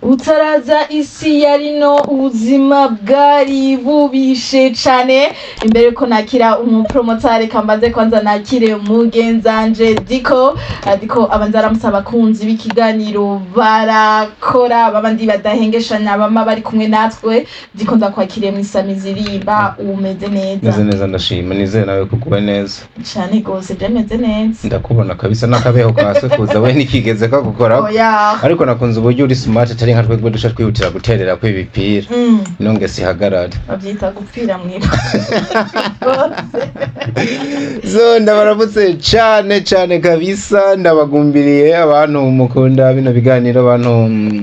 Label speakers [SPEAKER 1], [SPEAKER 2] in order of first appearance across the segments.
[SPEAKER 1] Utaraza isi yarino, ubuzima bwari bubishe cane. Imbere ko nakira umupromoter, reka mbanze kwanza nakire mugenzanje Diko. Diko abanza aramusaba abakunzi b'ikiganiro barakora, babandi badahengeshanya bama bari kumwe natwe. Diko, ndakwakiriye mw'isamizirimba, umeze neza?
[SPEAKER 2] Meze neza, ndashima. Nizere nawe kuguwe neza.
[SPEAKER 1] Cane gose, je meze neza.
[SPEAKER 2] Ndakubona kabisa n'akabeho ka sekuza we ntikigeze kagukora.
[SPEAKER 1] Oya.
[SPEAKER 2] Ariko nakunze uburyo uri smart, atari nka twebwe duca twihutira guterera kw'ibipira nonge sihagarare.
[SPEAKER 1] Bavyita gupfira mw'iba rwose.
[SPEAKER 2] So ndabaramutse cane cane kabisa, ndabagumbiriye abantu mukunda bino biganiro, abantu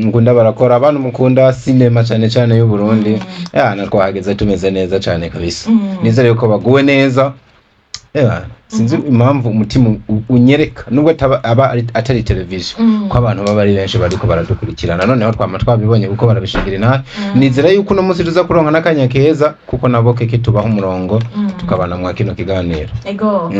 [SPEAKER 2] mukunda barakora, abantu mukunda sinema cane cane y'u Burundi. Ya, na twahageze tumeze neza cane kabisa. Nizere yuko baguwe neza. Yeah, sinzi impamvu umutima unyereka nubwo aba atari televiziyo ko abantu baba ari benshi bariko baradukurikirana. Noneho twama twabibonye kuko barabishingira inaha. Nizera yuko uno munsi tuza kuronka n'akanya keza, kuko nabo keke tubaha umurongo tukabana mwa kino kiganiro.
[SPEAKER 1] Ego.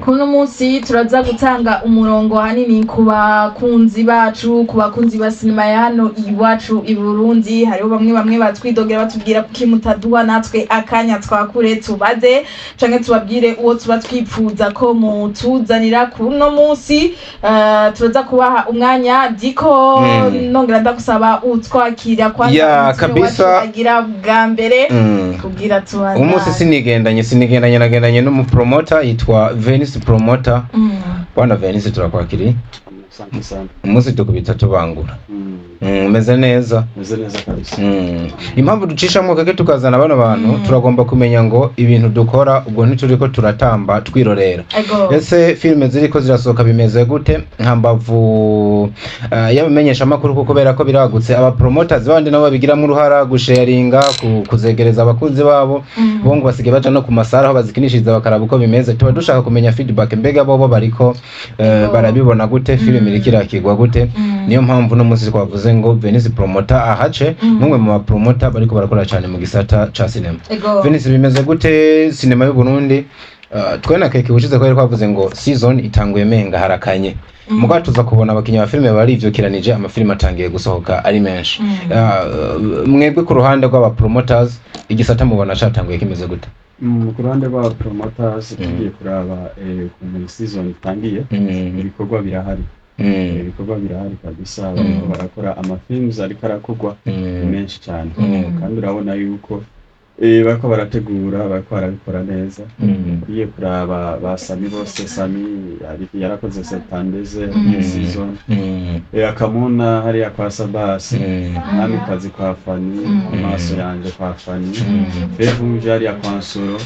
[SPEAKER 1] Kuno munsi turaza gutanga umurongo hanini ku bakunzi bacu, ku bakunzi ba sinema ya hano iwacu i Burundi. Hariho bamwe bamwe batwidogera, batubwira kuki mutaduha natwe akanya twakure tubaze canke tubabwire uwo tuba twipfuza ko mutuzanira. Kuno munsi turaza kubaha umwanya, Diko. Nongera ndagusaba utwakira kwanza
[SPEAKER 2] Ya,
[SPEAKER 1] umutumire
[SPEAKER 2] kabisa.
[SPEAKER 1] wacu agira bwa mbere kugira tubandanye.
[SPEAKER 2] Umunsi sinigendanye, nagendanye n'umupromota yitwa Venice Promoter. Bwana Venice, turakwakiriye.
[SPEAKER 3] Asante sana.
[SPEAKER 2] Umunsi tukubita tubangura. Umeze neza?
[SPEAKER 3] Meze neza kabisa.
[SPEAKER 2] Impamvu ducishamwo keke tukazana bano bantu, turagomba kumenya ngo ibintu dukora ubwo ntituriko turatamba twirorera. Ese filime ziriko zirasohoka bimeze gute nka mbavu y'abamenyeshamakuru? Kuko kubera ko biragutse, aba promoters bandi nabo babigiramo uruhara gusharinga, kuzegereza abakunzi babo. Bo ngo basigaye baja no ku masara aho bazikinishiriza, bakaraba uko bimeze. Tuba dushaka kumenya feedback, mbega bobo bariko barabibona gute? Filime iriko irakirwa gute? Niyo mpamvu no munsi twavuze ngo Venice Promoter ahace, nk'umwe mu bapromota bariko barakora cyane mu gisata ca cinema. Venice, bimeze gute sinema y'u Burundi? Twe na keke ubushize kwari twavuze ngo season itanguye menga harakanye, mugabo tuza kubona abakinnyi ba filime barivyokiranije, amafilime atangiye gusohoka ari menshi. Mwebwe ku ruhande rw'aba promoters, igisata mubona catanguye kimeze gute?
[SPEAKER 3] Ku ruhande rw'aba promoters, tugiye kuraba ukuntu iyi season itangiye, ibikorwa birahari. Ibikorwa birahari kabisa, bariko barakora amafilms, ariko arakorwa ni menshi cyane. Kandi urabona yuko bariko barategura, bariko barabikora neza. Ugiye kuraba ba Sami bose, Sami yarakoze Septandeze season, Akamuna hariya kwa Sabasi, Mwamikazi kwa Fani, Amaso yanje kwa Fani, Fevuje hariya kwa Nsoro,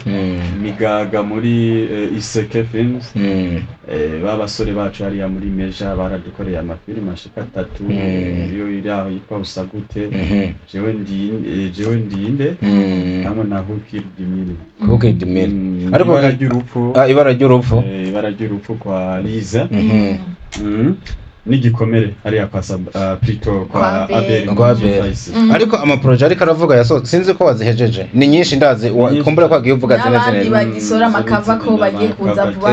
[SPEAKER 3] Migaga muri Iseke Films, ba basore bacu hariya muri Meja baradukoreye amafilime ashika atatu. Iyo iri aho yitwa Usagute, jewe ndinde, hamwe na Hukir Dimili.
[SPEAKER 2] Hukir Dimili. Ariko
[SPEAKER 3] Ibara ry'urupfu.
[SPEAKER 2] Ah, Ibara ry'urupfu.
[SPEAKER 3] Ibara ry'urupfu kwa Liza. N'igikomere hariya kwa plutôt kwa
[SPEAKER 1] Kwa Abel.
[SPEAKER 3] Abel.
[SPEAKER 2] Kwa Abel.
[SPEAKER 3] Faisal.
[SPEAKER 2] Ariko amaproje ariko aravuga yaso sinzi ko wazihejeje, ni nyinshi ndazi
[SPEAKER 3] Nyinshi.
[SPEAKER 2] kumbura ko wagiye uvuga zine
[SPEAKER 1] N'abandi
[SPEAKER 2] zine.
[SPEAKER 1] bagisora amakava ko bagiye kuza vuba.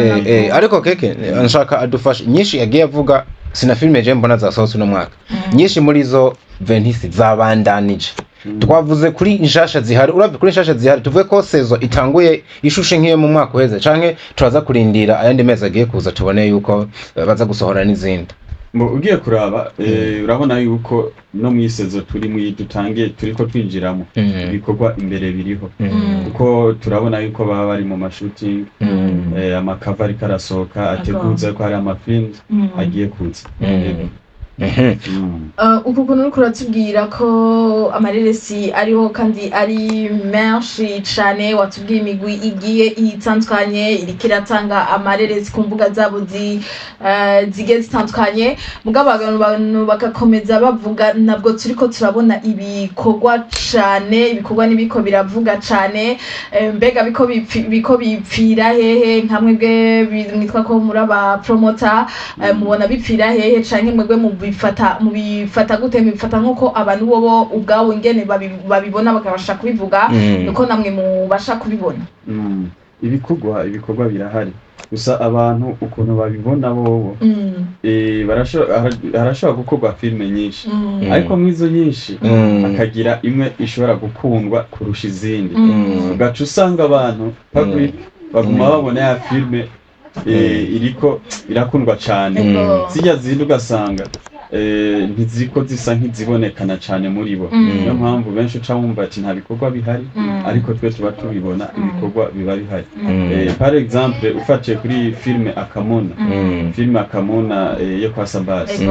[SPEAKER 2] Ariko keke nshaka adufashe, nyinshi yagiye avuga sina filime je mbona zasohotse uno mwaka. Nyinshi muri zo Venice zabandanije. Twavuze kuri nshasha zihari, uravye kuri nshasha zihari, tuvuge ko saison itanguye ishushe nk'iyo mu mwaka uheze, canke turaza kurindira ayandi mezi agiye kuza tubone yuko baza gusohora n'izindi?
[SPEAKER 3] Ugiye kuraba, urabona yuko no mu isezo turi mu dutangiye turiko twinjiramo, ibikorwa imbere biriho, kuko turabona yuko baba bari mu mashooting, amakava ariko arasohoka ateguza ko hari amafilms agiye kuza. Yego.
[SPEAKER 1] Uku kuntu uriko uratubwira ko amareresi ariho kandi ari menshi cane, watubwiye imigwi igiye itandukanye iriko iratanga amareresi ku mbuga zabo zigiye zitandukanye, mugabo abantu bagakomeza bavuga ntabwo turiko turabona ibikorwa cane, ibikorwa nibiko biravuga cane. Mbega biko bipfira hehe? Nka mwebwe mwitwa ko muri aba promoter, mubona bipfira hehe, canke mwebwe mubifata gute? Mubifata nk'uko abantu bobo ubwabo ingene babibona bakabasha kubivuga, niko namwe mubasha kubibona?
[SPEAKER 3] Ibikorwa birahari, gusa abantu ukuntu babibona bobo, harashobora gukorwa filime nyinshi, ariko mw'izo nyinshi hakagira imwe ishobora gukundwa kurusha izindi, ugaca usanga abantu public baguma babona ya filime iriko irakundwa cane, zirya zindi ugasanga ntiziriko zisa nk'izibonekana cane muri bo. Niyo mpamvu benshi uca wumva ati nta bikorwa bihari, ariko twe tuba tubibona, ibikorwa biba bihari. Par exemple, ufatiye kuri filime Akamuna, filime Akamuna yo kwa Sabasi,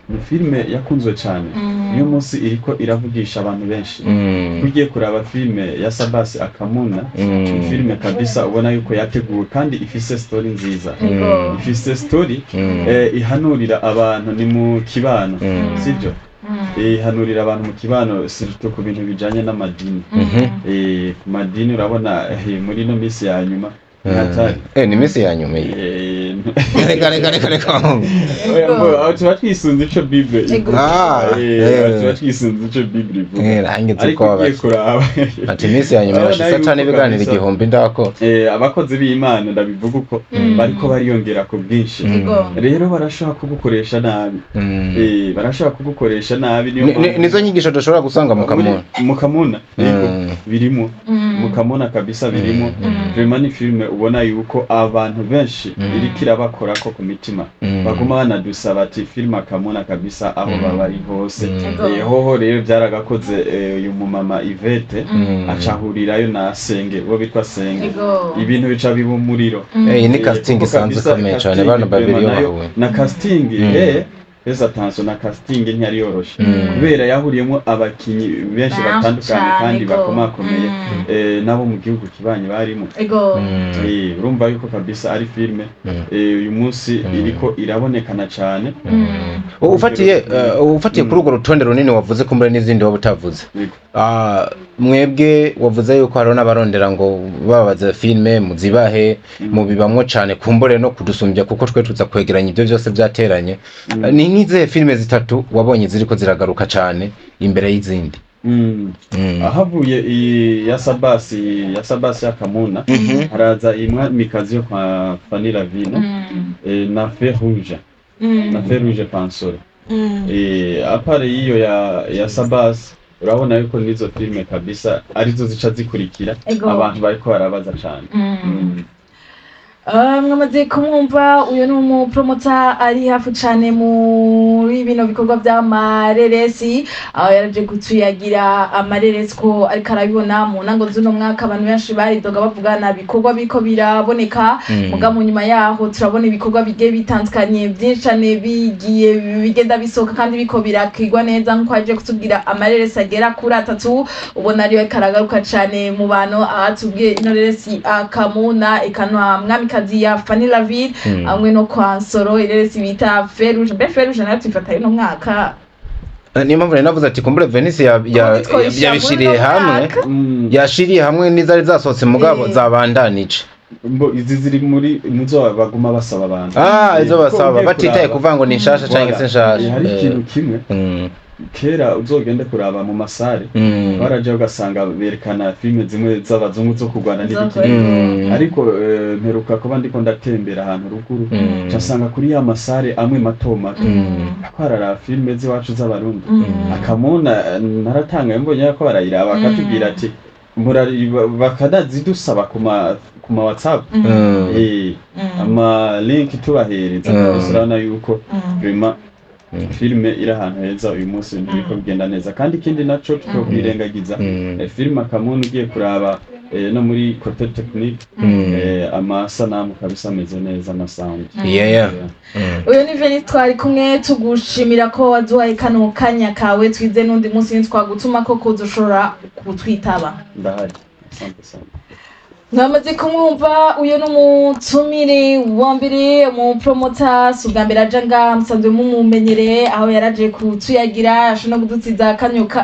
[SPEAKER 3] ni filime yakunzwe cane. Niyo munsi iriko iravugisha abantu benshi. Ugiye kuraba filime ya Sabasi Akamuna, ni filime kabisa ubona yuko yateguwe kandi ifise story nziza, ifise story ihanurira abantu ni mu kibano, sibyo? Ihanurira abantu mu kibano, surtout ku bintu bijanye n'amadini. Ku madini urabona, muri ino minsi ya nyuma ntihatari.
[SPEAKER 2] Ni iminsi ya nyuma iyi. Reka, reka, reka, reka.
[SPEAKER 3] Oya, mbo, aho tuba twisunze ico Bible ivuga. Aho tuba twisunze ico Bible ivuga.
[SPEAKER 2] Nanjye nzi
[SPEAKER 3] ariko
[SPEAKER 2] ko
[SPEAKER 3] ugiye kuraba,
[SPEAKER 2] ati iminsi ya nyuma
[SPEAKER 3] urabona
[SPEAKER 2] irashitse
[SPEAKER 3] yuko
[SPEAKER 2] ata n'ibiganiro
[SPEAKER 3] kabisa
[SPEAKER 2] 1000 ndakora.
[SPEAKER 3] Abakozi b'Imana, ndabivuga uko, bariko bariyongera ku bwinshi. Rero barashobora kugukoresha nabi. Barashobora kugukoresha nabi, niyo mpamvu
[SPEAKER 2] Nizo nyigisho dushobora gusanga mu Kamuna?
[SPEAKER 3] Mu Kamuna, yego, birimo. Mu Kamuna kabisa birimo. Vraiment ni filime ubona yuko abantu benshi iriko irabakorako ku mitima, baguma banadusaba ati filime Akamuna kabisa aho baba ari hose. Hoho rero byaragakoze, uyu mumama Yvette acahurirayo na Senge, uwo bitwa Senge, ibintu bica biba umuriro.
[SPEAKER 2] Iyi ni casting
[SPEAKER 3] Kuko
[SPEAKER 2] isanzwe
[SPEAKER 3] kabisa
[SPEAKER 2] ikomeye cane,
[SPEAKER 3] casting
[SPEAKER 2] bano babiri
[SPEAKER 3] vraiment
[SPEAKER 2] iyo
[SPEAKER 3] nayo
[SPEAKER 2] bahuye.
[SPEAKER 3] Na casting, fais attention, na casting ntiyari yoroshe, kubera yahuriyemo abakinyi benshi
[SPEAKER 1] Benshi
[SPEAKER 3] batandukanye
[SPEAKER 1] cane,
[SPEAKER 3] kandi bakomakomeye, nabo mu gihugu kibanyi barimo. Urumva yuko kabisa ari filme uyu munsi iriko irabonekana cane.
[SPEAKER 2] Ufatiye kuri urwo rutonde runini wavuze, kumbure n'izindi waba utavuze,
[SPEAKER 3] Yego.
[SPEAKER 2] Mwebwe wavuze yuko hariho n'abarondera ngo babaza filime muzibahe, mubibamwo cane kumbure no kudusumbya, kuko twe tuza kwegeranya ibyo byose byateranye. Ni nk'izihe filime zitatu wabonye ziriko ziragaruka cane imbere y'izindi?
[SPEAKER 3] Ahavuye iyi ya Sabasi, ya Sabasi ya Kamuna, haraza iyi Mwamikazi yo kwa Fanny Lavine, na Feu Rouge, na Feu Rouge Pansoro. À part y'iyo ya Sabasi, urabona yuko nizo filime kabisa arizo zica zikurikira, abantu bariko barabaza cane.
[SPEAKER 1] Mwamaze kumwumva, uyu ni umupromota ari hafi cane muri bino bikorwa vy'amareresi, aho yaraje kutuyagira amareresi ko ariko arabibona mu ntango z'uno mwaka. Abantu benshi baridoga bavuga nta bikorwa biriko biraboneka, muga mu nyuma yaho turabona ibikorwa bigiye bitandukanye byinshi cane bigiye bigenda bisohoka kandi biriko birakigwa neza, nkuko aje kutubwira amareresi agera kuri atatu ubona ariyo ariko aragaruka cane mu bantu, aho atubwiye ino reresi Akamuna, ikanwa Mwamikazi ya Fanny Laville, hamwe no kwa Nsoro ireresi bita Feu Rouge. Mbe Feu Rouge nayo tuyifata uno mwaka?
[SPEAKER 2] Niyo mpamvu nari navuze ati kumbure Venice
[SPEAKER 1] Ubundi twoyishira muri
[SPEAKER 2] yabishiriye
[SPEAKER 1] uno
[SPEAKER 2] hamwe,
[SPEAKER 1] mwaka.
[SPEAKER 2] Yashiriye hamwe n'izari zasohotse mugabo zabandanije.
[SPEAKER 3] Mbo izi ziri muri muzo baguma basaba abantu.
[SPEAKER 2] Izo
[SPEAKER 3] Kuko
[SPEAKER 2] basaba
[SPEAKER 3] ugiye
[SPEAKER 2] batitaye
[SPEAKER 3] kuraba,
[SPEAKER 2] kuvuga ngo ni nshasha canke
[SPEAKER 3] Voilà.
[SPEAKER 2] se nshasha.
[SPEAKER 3] Hari ikintu kimwe, kera uzogende kuraba mu masare, baraja ugasanga berekana filime zimwe z'abazungu zo kurwana n'ibiki, ariko mperuka kuba ndiko ndatembera ahantu ruguru, nsanga kuri ya masare amwe mato mato ko harara filime z'iwacu z'Abarundi. Akamuna, naratangaye mbonye ko barayiraba, bakatubwira ati bakanazidusaba ku ma WhatsApp, ama link tubahereza. Kabisa urabona yuko vraiment filime iri ahantu heza uyu munsi, ibintu biriko bigenda neza. Kandi ikindi naco tutokwirengagiza, filime Akamuna, ugiye kuraba no muri côté technique, amasanamu kabisa ameze neza na sound.
[SPEAKER 1] Uyu ni Veni, twari kumwe, tugushimira ko waduhaye kano kanya kawe. Twize n'undi munsi ntitwagutuma ko kuza ushobora kutwitaba.
[SPEAKER 3] Ndahari, asante sana.
[SPEAKER 1] Mwamaze kumwumva, uyu ni umutumire wa mbere, umupromota. Si ubwa mbere aja ngaha, musanzwe mumumenyereye, aho yaraje kutuyagira, ashobora no kudutsiza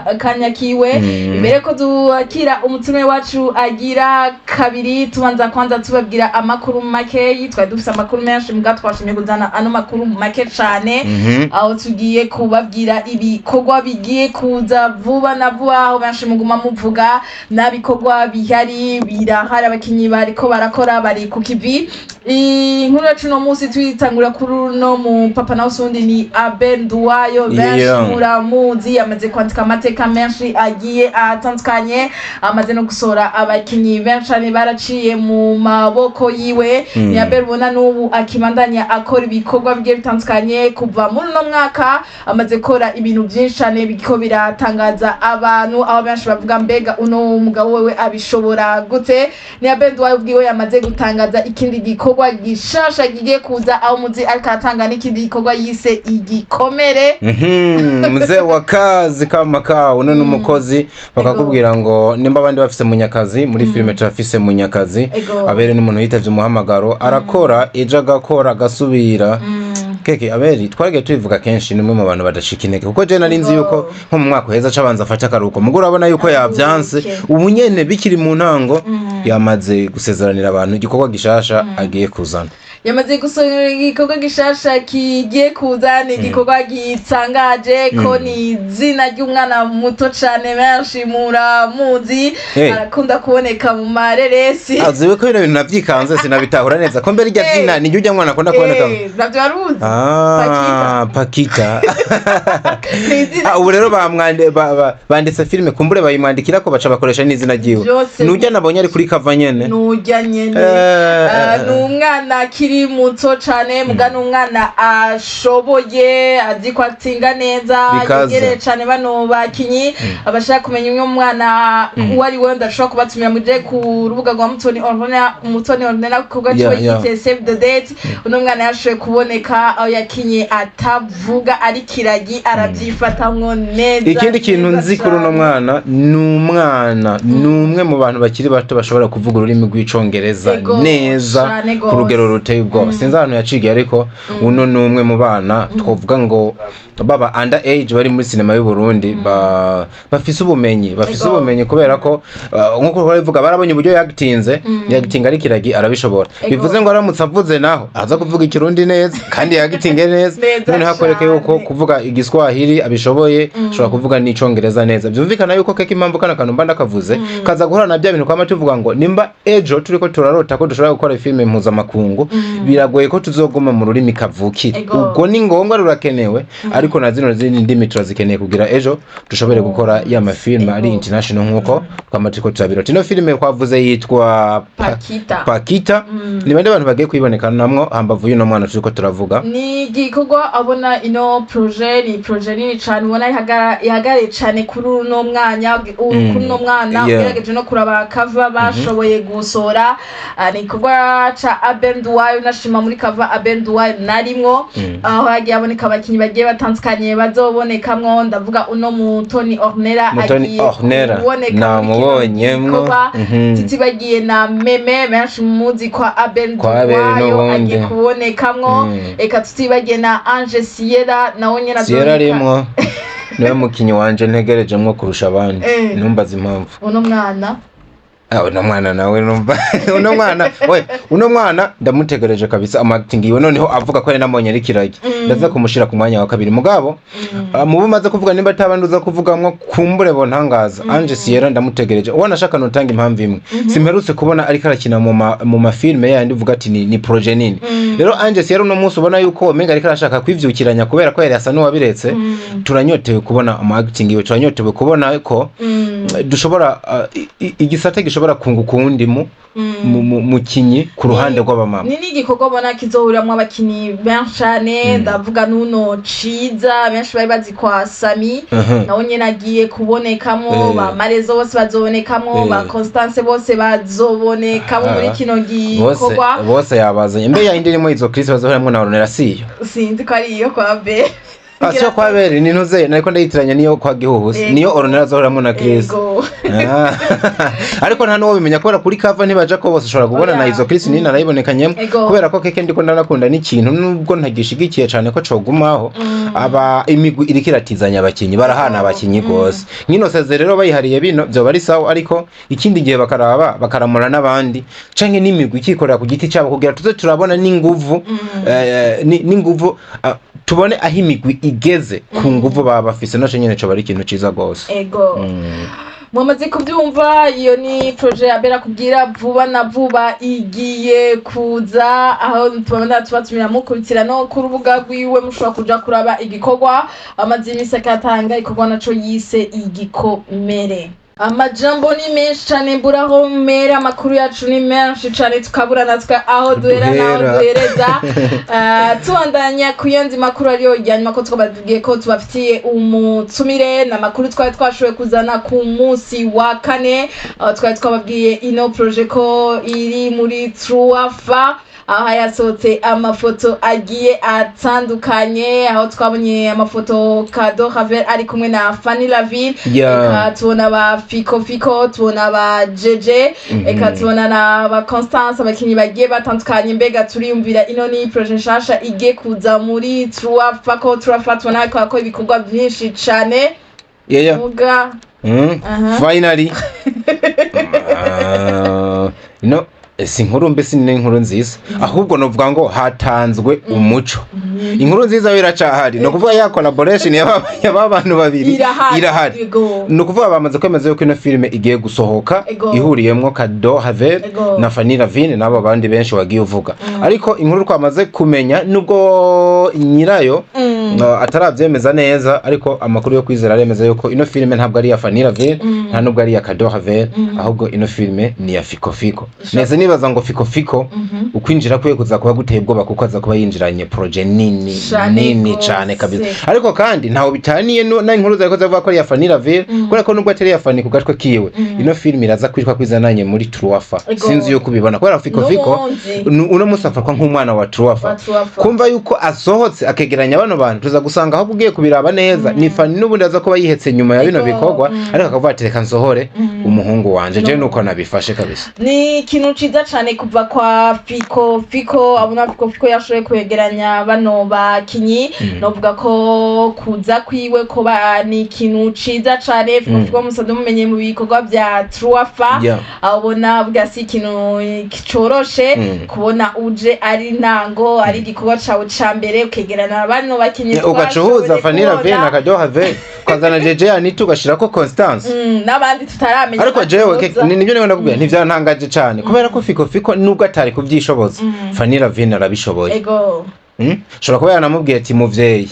[SPEAKER 1] akanya kiwe. Imbere ko dukira umutumire wacu agira kabiri, tubanza kwanza tubabwira amakuru makeyi. Twari dufise amakuru menshi, muga twashimye kuzana ano makuru make cane, aho tugiye kubabwira ibikorwa bigiye kuza vuba na vuba, aho benshi muguma muvuga nta bikorwa bihari, birahari. Abakinyi bariko barakora, bari ku kivi. Inkuru yacu uno munsi tuyitangura kuri uno mu papa, nawe usundi ni Abel Nduwayo. Benshi muramuzi, amaze kwandika amateka menshi agiye atandukanye, amaze no gusohora abakinyi benshi cane baraciye mu maboko yiwe. Ni Abel ubona n'ubu akibandanya akora ibikorwa bigiye bitandukanye. Kuva muri uno mwaka amaze gukora ibintu byinshi cane biriko biratangaza abantu, aho benshi bavuga: "Mbega uno mugabo wewe abishobora gute?" Ni Abel Nduwayo ubwiwe yamaze gutangaza ikindi gikorwa gishasha kigiye kuza, aho muzi ariko aratanga n'ikindi gikorwa yise Igikomere.
[SPEAKER 2] Mzee wa kazi kama kawa. Uno ni umukozi, bakakubwira ngo nimba abandi bafise Munyakazi muri filime, turafise Munyakazi. Abere n'umuntu yitavye umuhamagaro, arakora ejo, agakora, agasubira. Keke Aberi twaragiye tubivuga kenshi, ni umwe mu bantu badashika intege, kuko je nari nzi yuko nko mu mwaka uheza aca abanza afate akaruhuko, mugo urabona yuko yavyanse. Ubu nyene bikiri mu ntango, yamaze gusezeranira abantu igikorwa gishasha agiye kuzana.
[SPEAKER 1] Yamaze gusohora igikorwa gishasha kigiye kuza, ni igikorwa gitangaje ko ni izina ry'umwana muto cane, benshi muramuzi. Arakunda kuboneka mu mareresi.
[SPEAKER 2] Aziwe ko bino bintu navyikanze, sinabitahura neza ko mbere irya zina ni ryo urya mwana akunda kuboneka.
[SPEAKER 1] Navyo waruzi?
[SPEAKER 2] Ah, Pakita.
[SPEAKER 1] Ni izina.
[SPEAKER 2] Ah, ubu rero bamwande banditse filime, kumbure bayimwandikira ko baca bakoresha n'izina ryiwe.
[SPEAKER 1] Vyose.
[SPEAKER 2] Nujya nabonye ari kuri cover nyene.
[SPEAKER 1] Nujya nyene. Ah, ni umwana akiri muto cane, muga ni umwana ashoboye, azi ko atinga neza.
[SPEAKER 2] Bikaze.
[SPEAKER 1] Yegereye cane bano bakinyi. Abashaka kumenya umwe mwana uwo ari we, ndashobora kubatumira muje ku rubuga rwa Mutoni Ornella, Mutoni Ornella, ku gace yise Save the Date. Uno mwana yashoboye kuboneka aho yakinye atavuga, ari kiragi, arabyifatamwo neza.
[SPEAKER 2] Ikindi kintu
[SPEAKER 1] neza
[SPEAKER 2] nzi kuri uno
[SPEAKER 1] cane.
[SPEAKER 2] mwana, ni umwana, ni umwe mu bantu bakiri bato bashobora kuvuga ururimi rw'Icongereza neza ku rugero ruteye ubwoba. Sinzi ahantu yacigiye, ariko uno ni umwe mu bana twavuga ngo baba under age bari muri sinema y'u Burundi bafise ubumenyi, bafise ubumenyi, kubera ko nkuko babivuga, barabonye uburyo yagitinze, yagitinga ari kiragi, arabishobora. Bivuze ngo aramutse avuze naho aza kuvuga Ikirundi neza kandi yagitinge neza.
[SPEAKER 1] Neza
[SPEAKER 2] Noneho akwereke yuko
[SPEAKER 1] cane.
[SPEAKER 2] kuvuga Igiswahili abishoboye, ashobora kuvuga n'Icongereza neza. Byumvikana yuko keke impamvu kana kantu mba ndakavuze kaza guhura na bya bintu kwama tuvuga ngo nimba ejo turiko turarota ko dushobora gukora filime mpuzamakungu, biragoye ko tuzoguma mu rurimi kavukire. Ubwo ni ngombwa, rurakenewe, ariko na zino zindi ndimi turazikeneye kugira ejo dushobore gukora ya mafilime ari international nkuko twama turiko turabirota. Ino filime twavuze yitwa
[SPEAKER 1] Pakita.
[SPEAKER 2] Pakita. Ni bande bantu bagiye kuyiboneka namwo hambavu y'uno mwana turiko turavuga?
[SPEAKER 1] Ni igikorwa abona, ino projet ni projet nini cane, ubona ihagarariye cane kuri uno mwanya, kuri uno mwana. Ugerageje no kuraba cover bashoboye gusohora, ni igikorwa ca Abel Nduwayo. Nashima muri cover Abel Nduwayo narimwo, aho hagiye haboneka abakinyi bagiye batandukanye bazobonekamwo. Ndavuga uno Mutoni Ornella.
[SPEAKER 2] Mutoni
[SPEAKER 1] Agiye
[SPEAKER 2] Ornella,
[SPEAKER 1] kuboneka muri kino
[SPEAKER 2] namubonyemwo.
[SPEAKER 1] gikorwa. Tutibagiye na Meme, benshi muzi kwa Abel
[SPEAKER 2] Kwa Abel
[SPEAKER 1] Nduwayo,
[SPEAKER 2] n'ubundi.
[SPEAKER 1] agiye kubonekamwo. Eka tutibagiye na Ange Sierra, nawe nyene
[SPEAKER 2] Sierra
[SPEAKER 1] azoboneka.
[SPEAKER 2] arimwo, niwe mukinyi wanje ntegerejemwo kurusha abandi. Ntumbaze impamvu.
[SPEAKER 1] Uno mwana.
[SPEAKER 2] Ah, uno mwana nawe numva uno mwana we, uno mwana ndamutegereje kabisa. Ama acting iwe noneho avuga ko yari namubonye ari kiragi, ndaza kumushira ku mwanya wa kabiri. Mugabo mubo maze kuvuga, nimba atabandi uza kuvugamwo, kumbure bontangaza. Ange Sierra ndamutegereje. Ubona ashaka notanga impamvu imwe: simperutse kubona ariko arakina mu mafilme yandi uvuga ati ni projet nini. Rero Ange Sierra uno munsi ubona yuko omenga ariko arashaka kwivyukiranya, kubera ko yari asa n'uwabiretse. Turanyotewe kubona ama acting iwe, turanyotewe kubona ko dushobora igisate gishobora kunguka uwundi mu mukinyi ku ruhande rw'abamama.
[SPEAKER 1] Ni n'igikorwa ubona kizohuriramo abakinyi benshi cane. Ndavuga n'uno Ciza benshi bari bazi kwa Sami, nawe nyene agiye kubonekamo. Ba Marezo bose bazobonekamo, ba Constance bose bazobonekamo muri kino
[SPEAKER 2] Bose
[SPEAKER 1] gikorwa.
[SPEAKER 2] bose yabazanye. Mbe ya indi irimo izo Chris bazohoramwo na Ornella, siyo?
[SPEAKER 1] Sinzi ko ari iyo kwa be.
[SPEAKER 2] Ah, siyo kwa Beri, ni ntuze nariko ndayitiranya niyo kwa Gihuhusi. Niyo Ornella azohoramwo na Chris. Ah, ariko nta n'uwo bimenya, kubera kuri cover ntibaja ko bose ushobora kubona na
[SPEAKER 1] Oya.
[SPEAKER 2] izo Chris nina narayibonekanyemo. Kubera ko keke ndiko ndanakunda n'ikintu, nubwo ntagishigikiye cane ko cogumaho, aba imigwi iriko iratizanya abakinyi, barahana abakinyi gose. Nkino seze rero bayihariye bino vyoba ari sawa, ariko ikindi gihe bakaraba bakaramura n'abandi, canke n'imigwi ikikorera ku giti cabo, kugira tuze turabona n'inguvu, n'inguvu, tubone aho imigwi igeze ku nguvu baba bafise. Naco nyene coba ari ikintu ciza gose.
[SPEAKER 1] Mwamaze kubyumva, iyo ni projet ya Bera kubwira vuba na vuba igiye kuza, aho tubona tubatumira mukurikira no ku rubuga rwiwe, mushobora kuja kuraba igikorwa amaze iminsi akatanga, igikorwa naco yise Igikomere. Amajambo ni menshi cane, mburaho mera, amakuru yacu ni menshi cane, tukabura natwe aho duhera n'aho
[SPEAKER 2] Duhera.
[SPEAKER 1] duhereza. Tubandanya ku yandi makuru ariyo ya nyuma, ko twababwiye ko tubafitiye umutumire n'amakuru twari twashoboye kuzana ku munsi wa kane, aho twari twababwiye ino projet ko iri muri Truafa, aho yasohotse amafoto agiye atandukanye, aho twabonye amafoto Kado Ravel ari kumwe na Fanny Lavine, eka tubona ba Fiko Fiko, tubona ba Jeje, eka tubona na ba Constance, abakinyi bagiye batandukanye. Mbega turiyumvira ino ni projet nshasha igiye kuza muri Truafa, ko Truafa tubona ko akora ibikorwa byinshi cane. Muga
[SPEAKER 2] Finally. No si inkuru mbi, si n'inkuru nziza, ahubwo novuga ngo hatanzwe umuco. Inkuru nziza yo iracahari, ni ukuvuga ya collaboration y'aba bantu babiri
[SPEAKER 1] irahari.
[SPEAKER 2] Irahari. Ni ukuvuga bamaze kwemeza yuko ino filime igiye gusohoka, ihuriyemwo Kado Havel na Fanny Lavine n'abo bandi benshi wagiye uvuga. Ariko inkuru twamaze kumenya, nubwo nyirayo ataravyemeza neza, ariko amakuru yo kwizera aremeza yuko ino filime ntabwo ari iya Fanny Lavine, nta nubwo ari iya Kado Havel, ahubwo ino filime ni iya Fiko Fiko. Neze nibaza ngo Fiko Fiko ukwinjira kwiye kuza kuba guteye ubwoba, kuko aza kuba yinjiranye projet nini
[SPEAKER 1] Cane
[SPEAKER 2] nini
[SPEAKER 1] gose.
[SPEAKER 2] cane kabisa. Ariko kandi ntaho bitaniye na inkuru zariko zivuga ko ari iya Fanny Lavine, kubera ko nubwo atari iya Fanny ku gatwe kiwe, ino filime iraza kwitwa kwizananye muri Truafa. Sinzi yuko ubibona, kubera Fiko Fiko
[SPEAKER 1] N'ubundi.
[SPEAKER 2] Uno musi afatwa nk'umwana wa Truafa.
[SPEAKER 1] Wa Truafa.
[SPEAKER 2] Kumva yuko asohotse akegeranya bano bantu, tuza gusanga ahubwo ugiye kubiraba neza ni Fanny n'ubundi aza kuba yihetse nyuma ya bino bikorwa, ariko akavuga ati reka nsohore umuhungu wanje. Je nuko nabifashe kabisa.
[SPEAKER 1] Ni ikintu ciza cane kuva kwa Fiko Fiko, abona Fiko Fiko yashoboye kwegeranya bano bakinyi. Novuga ko kuza kwiwe koba ni ikintu ciza cane. Fiko Fiko musanzwe mumenye mu bikorwa vya Truafa, abona bwa si ikintu coroshe kubona uje ari ntango, ari igikorwa cawe ca mbere, ukegerana bano bakinyi
[SPEAKER 2] Ugaca uhuza
[SPEAKER 1] twashoboye
[SPEAKER 2] Fanny Lavine
[SPEAKER 1] kubona.
[SPEAKER 2] na Kado Havel, ukazana Jeje Anita, ugashirako Constance
[SPEAKER 1] n'abandi tutaramenya
[SPEAKER 2] ariko jewe
[SPEAKER 1] bazoza.
[SPEAKER 2] nibyo niba ndakubwira, ntivyantangaje cane, kubera ko Fiko Fiko nubwo atari kuvyishoboza, Fanny Lavine arabishoboye. Ushobora kuba yanamubwiye ati muvyeyi,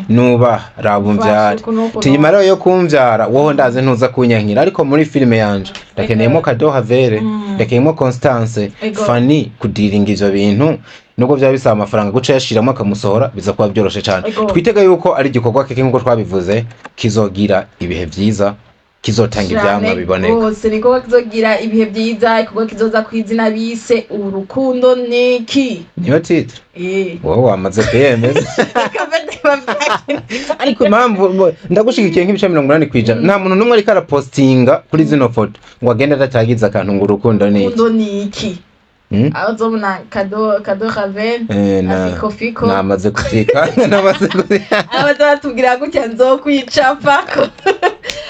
[SPEAKER 2] nuba raba umvyare,
[SPEAKER 1] Fasha uku
[SPEAKER 2] ati nyuma rero yo kumvyara woho ndazi ntuza kunyankira, ariko muri filime yanje ndakeneyemo Kado Havere, ndakeneyemo Constance. Fanny kudiringa ivyo bintu, nubwo byaba bisaba amafaranga guca yashiramo akamusohora, biza kuba byoroshe cane. Twitega yuko ari igikorwa keke nkuko twabivuze, kizogira ibihe vyiza, kizotanga ivyamwa
[SPEAKER 1] Cane
[SPEAKER 2] biboneka.
[SPEAKER 1] Rwose ni igikorwa kizogira ibihe byiza, igikorwa kizoza ku izina bise Urukundo Niki.
[SPEAKER 2] Niyo titre wowe wamaze kuyemeza. Ariko impamvu ndagushigikiye nk'ibice 80%, nta muntu n'umwe ariko arapostinga kuri zino foto ngo agende adatagize akantu ngo urukundo ni iki.
[SPEAKER 1] Urukundo ni iki. Aho uzobona Kado Raven na Fiko Fiko.
[SPEAKER 2] Namaze kuvyika, namaze kuvyika.
[SPEAKER 1] Abaza batubwira gutya nzokwicapako.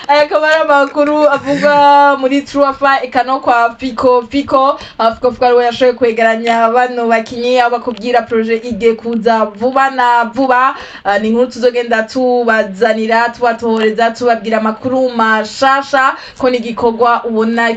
[SPEAKER 1] Aya akaba ari amakuru avugwa muri Truafa, eka no kwa Fiko Fiko. Aho Fiko Fiko ariwe yashoboye kwegeranya bano bakinyi, aho bakubwira projet igiye kuza vuba na vuba. Ni inkuru tuzogenda tubazanira, tubatohoreza, tubabwira amakuru mashasha, ko ni igikorwa ubona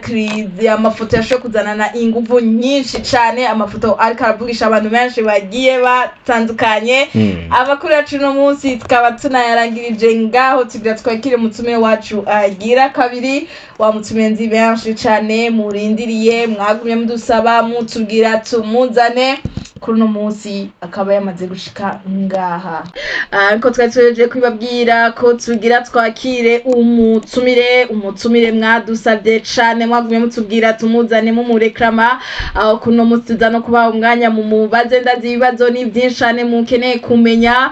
[SPEAKER 1] amafoto yashoboye kuzanana inguvu nyinshi cane, amafoto ariko aravugisha abantu benshi bagiye batandukanye. Amakuru yacu uno munsi tukaba tunayarangirije ngaho, tugira twakire umutumire wacu agira kabiri, wa mutumire nzi benshi cane murindiriye, mwagumye mudusaba, mutubwira tumuzane. Kuri uno munsi akaba yamaze gushika ngaha. Ariko twari tuhejeje kubibabwira ko tugira twakire umutumire, umutumire mwadusabye cane, mwagumye mutubwira tumuzane, mumureklama. Aho kuno munsi tuza no kubaha umwanya mumubaze, ndazi ibibazo ni byinshi cane mukeneye kumenya.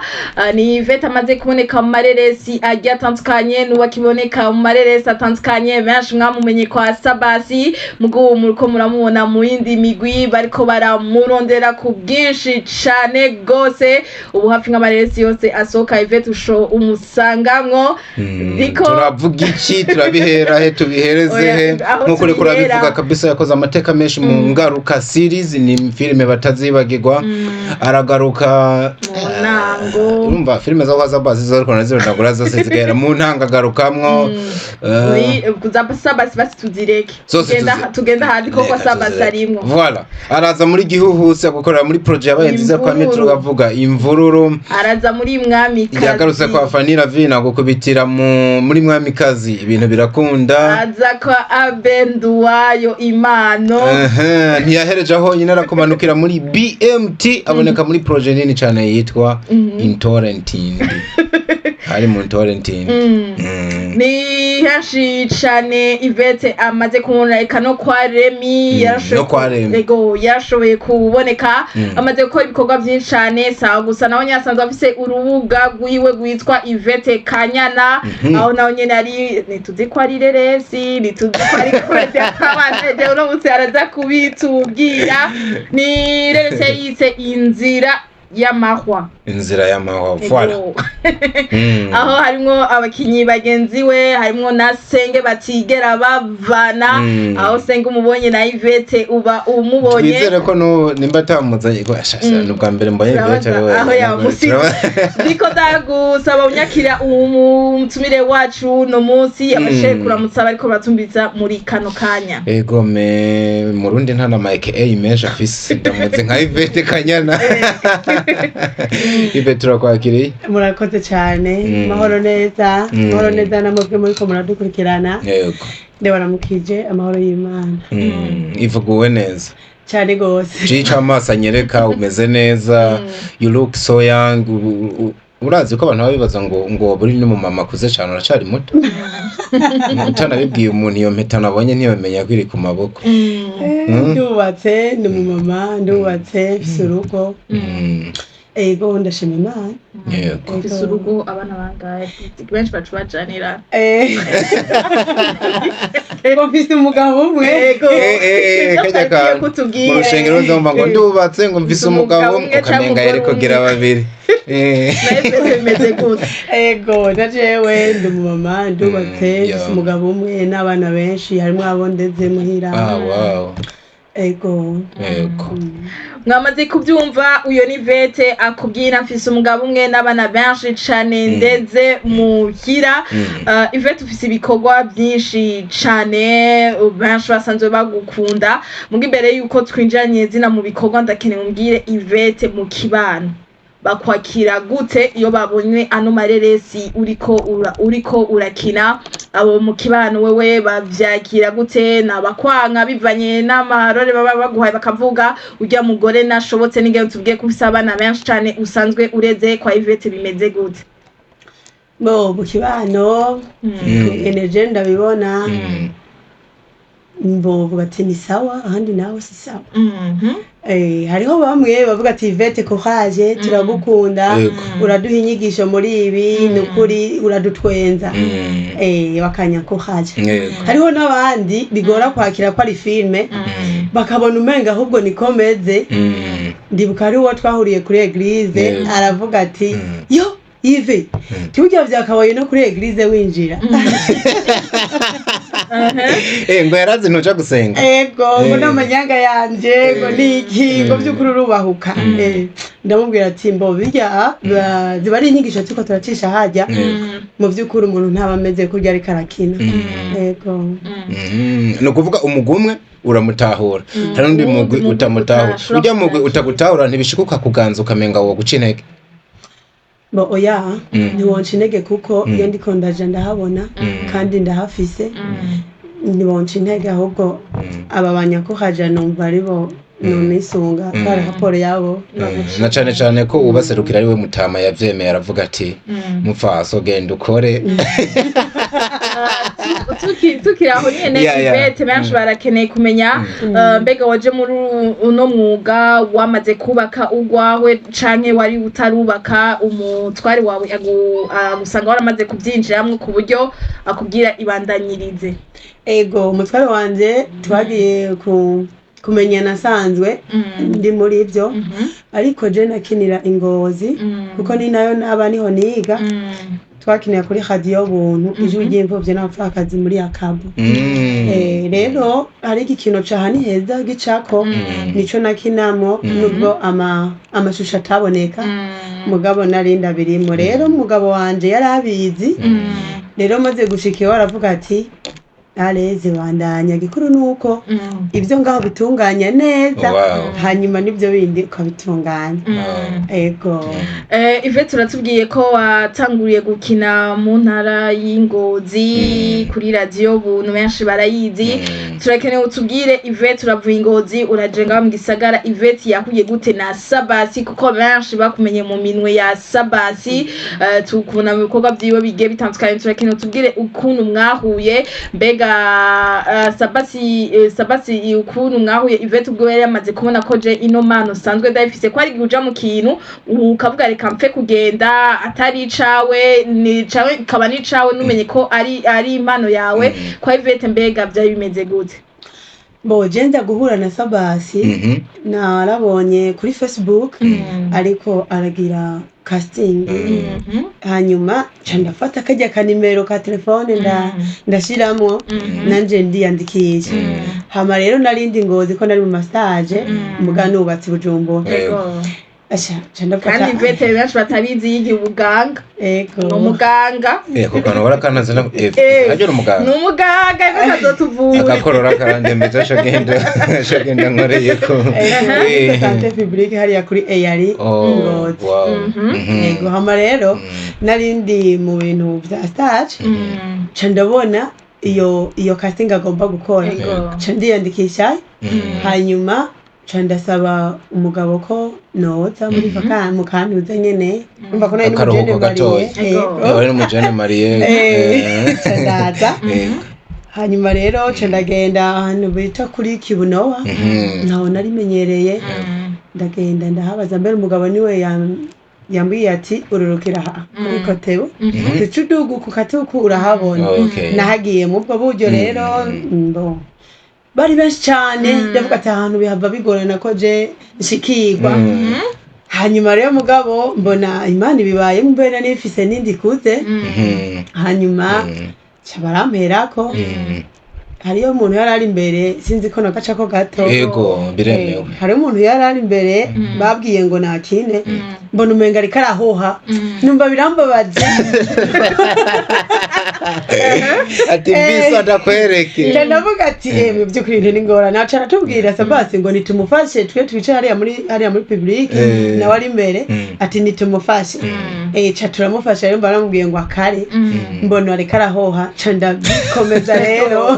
[SPEAKER 1] Ni Yvette amaze kuboneka mu mareresi agiye atandukanye, n'uwo akiboneka mu mareresi atandukanye, benshi mwamumenye kwa Sabasi, mugo ubu muriko muramubona mu yindi migwi bariko baramurondera ku bwinshi cane gose. Ubu hafi nk'amareresi yose asohoka, Yvette usho umusangamwo.
[SPEAKER 2] Turavuga iki? Turabihera he? Tubihereze he?
[SPEAKER 1] Oya, aho
[SPEAKER 2] Nkuko uriko
[SPEAKER 1] tubihera.
[SPEAKER 2] urabivuga kabisa, yakoze amateka menshi mu Ngaruka series, ni filime batazibagirwa. Aragaruka
[SPEAKER 1] mu ntango.
[SPEAKER 2] Urumva filime zo kwa Sabasi zo, ariko nazirondagura zose zigahera mu ntango, agarukamwo.
[SPEAKER 1] Za Sabasi basi tuzireke.
[SPEAKER 2] Zose.
[SPEAKER 1] Tugenda ahandi ko kwa
[SPEAKER 2] Reka
[SPEAKER 1] Sabasi
[SPEAKER 2] tuzireke.
[SPEAKER 1] arimwo.
[SPEAKER 2] Voilà, araza muri Gihuhusi, gukorera muri projet yabaye nziza kwa
[SPEAKER 1] Imvururu.
[SPEAKER 2] Metro, gavuga Imvururu.
[SPEAKER 1] Araza muri Mwamikazi.
[SPEAKER 2] Yagarutse kwa Fanira Vina gukubitira muri Mwamikazi, ibintu birakunda.
[SPEAKER 1] Aza kwa Abenduwayo Imano.
[SPEAKER 2] Ehe, ntiyahereje aho nyine, arakumanukira muri BMT, aboneka muri projet nini cyane yitwa Intorentindi, ari mu Intorentindi.
[SPEAKER 1] Ni henshi cane Yvette amaze kubona, eka no kwa Remi yarashoboye
[SPEAKER 2] No kwa Remi.
[SPEAKER 1] Ego, yarashoboye kuboneka. Amaze gukora ibikorwa byinshi cane. Sawa gusa, nawe nyene asanzwe afise urubuga rwiwe rwitwa Yvette Kanyana, aho nawe nyene ari, ntituzi ko ari reresi, ntituzi ko ari comedy, akabanje uno munsi araza kubitubwira. Ni reresi yise Inzira y'Amahwa.
[SPEAKER 2] Inzira y'Amahwa, voilà.
[SPEAKER 1] Ego. Aho harimwo abakinyi bagenzi we, harimwo na Senge batigera bavana. Aho Senge umubonye na Yvette uba umubonye.
[SPEAKER 2] Twizere ko no nimba atamuzanye ko ashasha, ni ubwa mbere mbonye
[SPEAKER 1] Turabaza
[SPEAKER 2] Yvette ari
[SPEAKER 1] aho
[SPEAKER 2] wenyine.
[SPEAKER 1] yamusize. Ndiko ndagusaba unyakira umutumire wacu uno munsi, abashe kuramutsa bariko baratumviza muri kano kanya.
[SPEAKER 2] Ego me, Murundi nta na Mike A menshi afise, ndamuzi nka Yvette Kanyana. Yvette, turakwakiriye.
[SPEAKER 4] Murakoze cyane. Mahoro neza. Mahoro neza namwebwe muriko muradukurikirana.
[SPEAKER 2] Yego.
[SPEAKER 4] Ndabaramukije, amahoro y'Imana.
[SPEAKER 2] Ivuguwe neza.
[SPEAKER 4] Cyane gose.
[SPEAKER 2] Cica amaso anyereka umeze neza. You look so young. Urazi ko abantu baba bibaza ngo buri ni umumama akuze cyane, uracari muto. Utanabibwiye umuntu, iyo mpeta nabonye ntiyamenya ko iri ku maboko.
[SPEAKER 4] Ndubatse, ndi umumama, ndubatse, mfise urugo. Ego, ndashima Imana.
[SPEAKER 2] Yego.
[SPEAKER 1] Ufise urugo, abana bangahe? Benshi baca bajanira.
[SPEAKER 4] Ngo mfise umugabo umwe.
[SPEAKER 1] Ego.
[SPEAKER 2] Eh,
[SPEAKER 1] Ivyo
[SPEAKER 2] kajya
[SPEAKER 1] twagiye
[SPEAKER 2] kantu
[SPEAKER 1] kutubwira.
[SPEAKER 2] mu rushengero uzumva ngo ndubatse, ngo mfise umugabo
[SPEAKER 1] umwe canke
[SPEAKER 2] ukamenga yereko
[SPEAKER 1] umugore
[SPEAKER 2] gira
[SPEAKER 1] umwe.
[SPEAKER 2] babiri.
[SPEAKER 1] Na Yvette bimeze gute?
[SPEAKER 4] Ego, na jewe ndi umumama, ndubatse, mfise umugabo umwe n'abana benshi, harimwo abo ndeze muhira.
[SPEAKER 2] Ah, wow.
[SPEAKER 4] Ego.
[SPEAKER 2] Yego.
[SPEAKER 1] Mwamaze kubyumva, uyo ni Yvette akubwira mfise umugabo umwe n'abana benshi cane ndeze muhira. Yvette, ufise ibikorwa byinshi cane, benshi basanzwe bagukunda. Muga imbere yuko twinjiranye zina mu bikorwa, ndakeneye umbwire, Yvette, mu kibano bakwakira gute iyo babonye ano mareresi uriko urakina? Abo mu kibano wewe bavyakira gute? Nabakwanga bivanye n'amarore baba baguhaye, bakavuga urya mugore nashobotse, n'ingene tubwiye ko ufise abana benshi cane usanzwe ureze? Kwa Yvette bimeze gute?
[SPEAKER 4] Bo mu kibano, eneje ndabibona, bovuga ati ni sawa, ahandi nawe si sawa. Hariho bamwe bavuga ati: "Yvette, courage, turagukunda, uraduha inyigisho muri ibi, ni ukuri uradutwenza." Bakanya courage. Hariho n'abandi bigora kwakira ko ari filme, bakabona umenga ahubwo nikomeze. Ndibuka hariho uwo twahuriye kuri église, aravuga ati: "Yo Yve, tiburya vyakabaye no kuri église winjira."
[SPEAKER 2] Ngo yarazi ntuja gusenga.
[SPEAKER 4] Ego, ngo n'amanyanga yanje, ngo niki, ngo vy'ukuri urubahuka. Ndamubwira ati mbo birya ziba ari inyigisho turiko turacisha harya, mu vy'ukuri umuntu ntaba ameze kurya ariko arakina. Ego.
[SPEAKER 2] Ni ukuvuga umugwi umwe uramutahura, hari undi
[SPEAKER 1] Uwundi
[SPEAKER 2] mugwi
[SPEAKER 1] mugwi
[SPEAKER 2] utamutahura.
[SPEAKER 1] utashobora
[SPEAKER 2] Urya mugwi
[SPEAKER 1] kuganza.
[SPEAKER 2] utagutahura, ntibishikuka kuganza ukamenga wo guca intege?
[SPEAKER 4] Bo oya, ntiwonca intege kuko iyo ndiko ndaja ndahabona kandi ndahafise, ntiwonca intege. Ahubwo aba banyakuhaja numva aribo nonisunga par rapport yabo.
[SPEAKER 2] Na cane cane ko ubaserukira ari we mutama yavyemeye, aravuga ati: "Mupfaso, genda ukore."
[SPEAKER 1] Tukiri aho nyene, Yvette, benshi barakeneye kumenya, mbega waje muri uno mwuga wamaze kubaka ugwawe canke wari utarubaka? Umutware wawe agusanga waramaze kubyinjiramwo ku buryo akubwira ibandanyirize?
[SPEAKER 4] Ego, umutware wanje twagiye ku Kumenyana nsanzwe ndi muri ibyo, ariko je nakinira Ingozi, kuko ni nayo naba niho niga. Twakinira kuri radiyo Buntu, Ijwi ry'Imfuvyi n'Abapfakazi, muri Akabu. Rero hari igikino ca Hani Heza gicako, nico nakinamo, nubwo amashusho ataboneka, mugabo nari ndabirimo. Rero umugabo wanje yari abizi. Rero maze gushika iwe, aravuga ati: "Areze, bandanya, gikuru nuko ibyo ngaho bitunganya neza, hanyuma n'ibyo bindi ukabitunganya." Ego.
[SPEAKER 1] Yvette, uratubwiye ko watanguriye gukina mu ntara y'Ingozi kuri radiyo Buntu, benshi barayizi. Turakeneye utubwire, Yvette, uravuye Ingozi uraje ngaho mu gisagara, Yvette yahuye gute na Sabasi? Kuko benshi bakumenye mu minwe ya Sabasi, tukubona mu bikorwa vyiwe bigiye bitandukanye. Turakeneye utubwire ukuntu mwahuye. Mbega Sabasi, ukuntu mwahuye, Yvette ubwo yari yamaze kubona ko je ino mpano nsanzwe ndayifise, ko hari igihe uja mu kintu ukavuga reka mpfe kugenda, atari icawe, ni cawe ikaba ni icawe, numenye ko ari impano yawe. Kwa Yvette mbega vyari bimeze gute?
[SPEAKER 4] Bo je nza guhura na Sabasi, narabonye kuri Facebook ariko aragira casting, hanyuma nca ndafata karya kanimero ka telefone, ndashiramwo, nanje ndiyandikisha. Hama rero narindi Ngozi, ko nari mu ma stage, muga nubatse i Bujumbura. Asha, nca ndafata.
[SPEAKER 1] Kandi Yvette, benshi batabizi, yigiye ubuganga.
[SPEAKER 4] Ego.
[SPEAKER 1] Ni umuganga.
[SPEAKER 2] Ako kantu warakantaze na hajya umuganga.
[SPEAKER 1] Ni umuganga, Yvette azotuvura.
[SPEAKER 2] Agakorora karandembeje, ashagenda nkoreyeko.
[SPEAKER 4] Ego, santé publique hariya kuri Eyari Ngozi. Ego, hama rero narindi mu bintu vya stage, nca ndabona iyo casting agomba gukora, nca ndiyandikisha, hanyuma nca ndasaba umugabo ko noza muri vaka mu kantuza nyene, umva ko nari
[SPEAKER 2] Akaruhuko
[SPEAKER 4] n'umujene
[SPEAKER 2] gatoya.
[SPEAKER 4] marié.
[SPEAKER 1] Ego.
[SPEAKER 2] Wari n'umujene marié.
[SPEAKER 4] Nca ndaza. Hanyuma rero nca ndagenda ahantu bita kuri Kibunowa, ntaho narimenyereye. Ndagenda ndahabaza, mbere umugabo niwe yambwiye ati: "Ururukira aha kuri kotebu, duca uduga ku katuku urahabona." Nahagiye mu ubwo buryo rero, mbo bari benshi cyane, ndavuga ati ahantu bihava bigorana ko je nshikirwa. Hanyuma rero mugabo mbona Imana ibibaye, mbere nifise n'indi kuze, hanyuma ca baramperako. Hariyo umuntu yari ari imbere, sinzi ko nagacako gato.
[SPEAKER 2] Yego, biremewe.
[SPEAKER 4] Hariho umuntu yari ari imbere, babwiye ngo nakine, mbona umenga ariko arahoha, numva birambabaje.
[SPEAKER 2] Ati mbisa ndakwereke.
[SPEAKER 4] Nca ndavuga ati mu by'ukuri ibintu ni ngorane. Aca aratubwira Sabasi ngo nitumufashe, twe twicaye hariya muri public, nawe ari imbere. Ati nitumufashe. Ca turamufasha. Rero baramubwiye ngo akare, mbona ariko arahoha, ca ndabikomeza rero.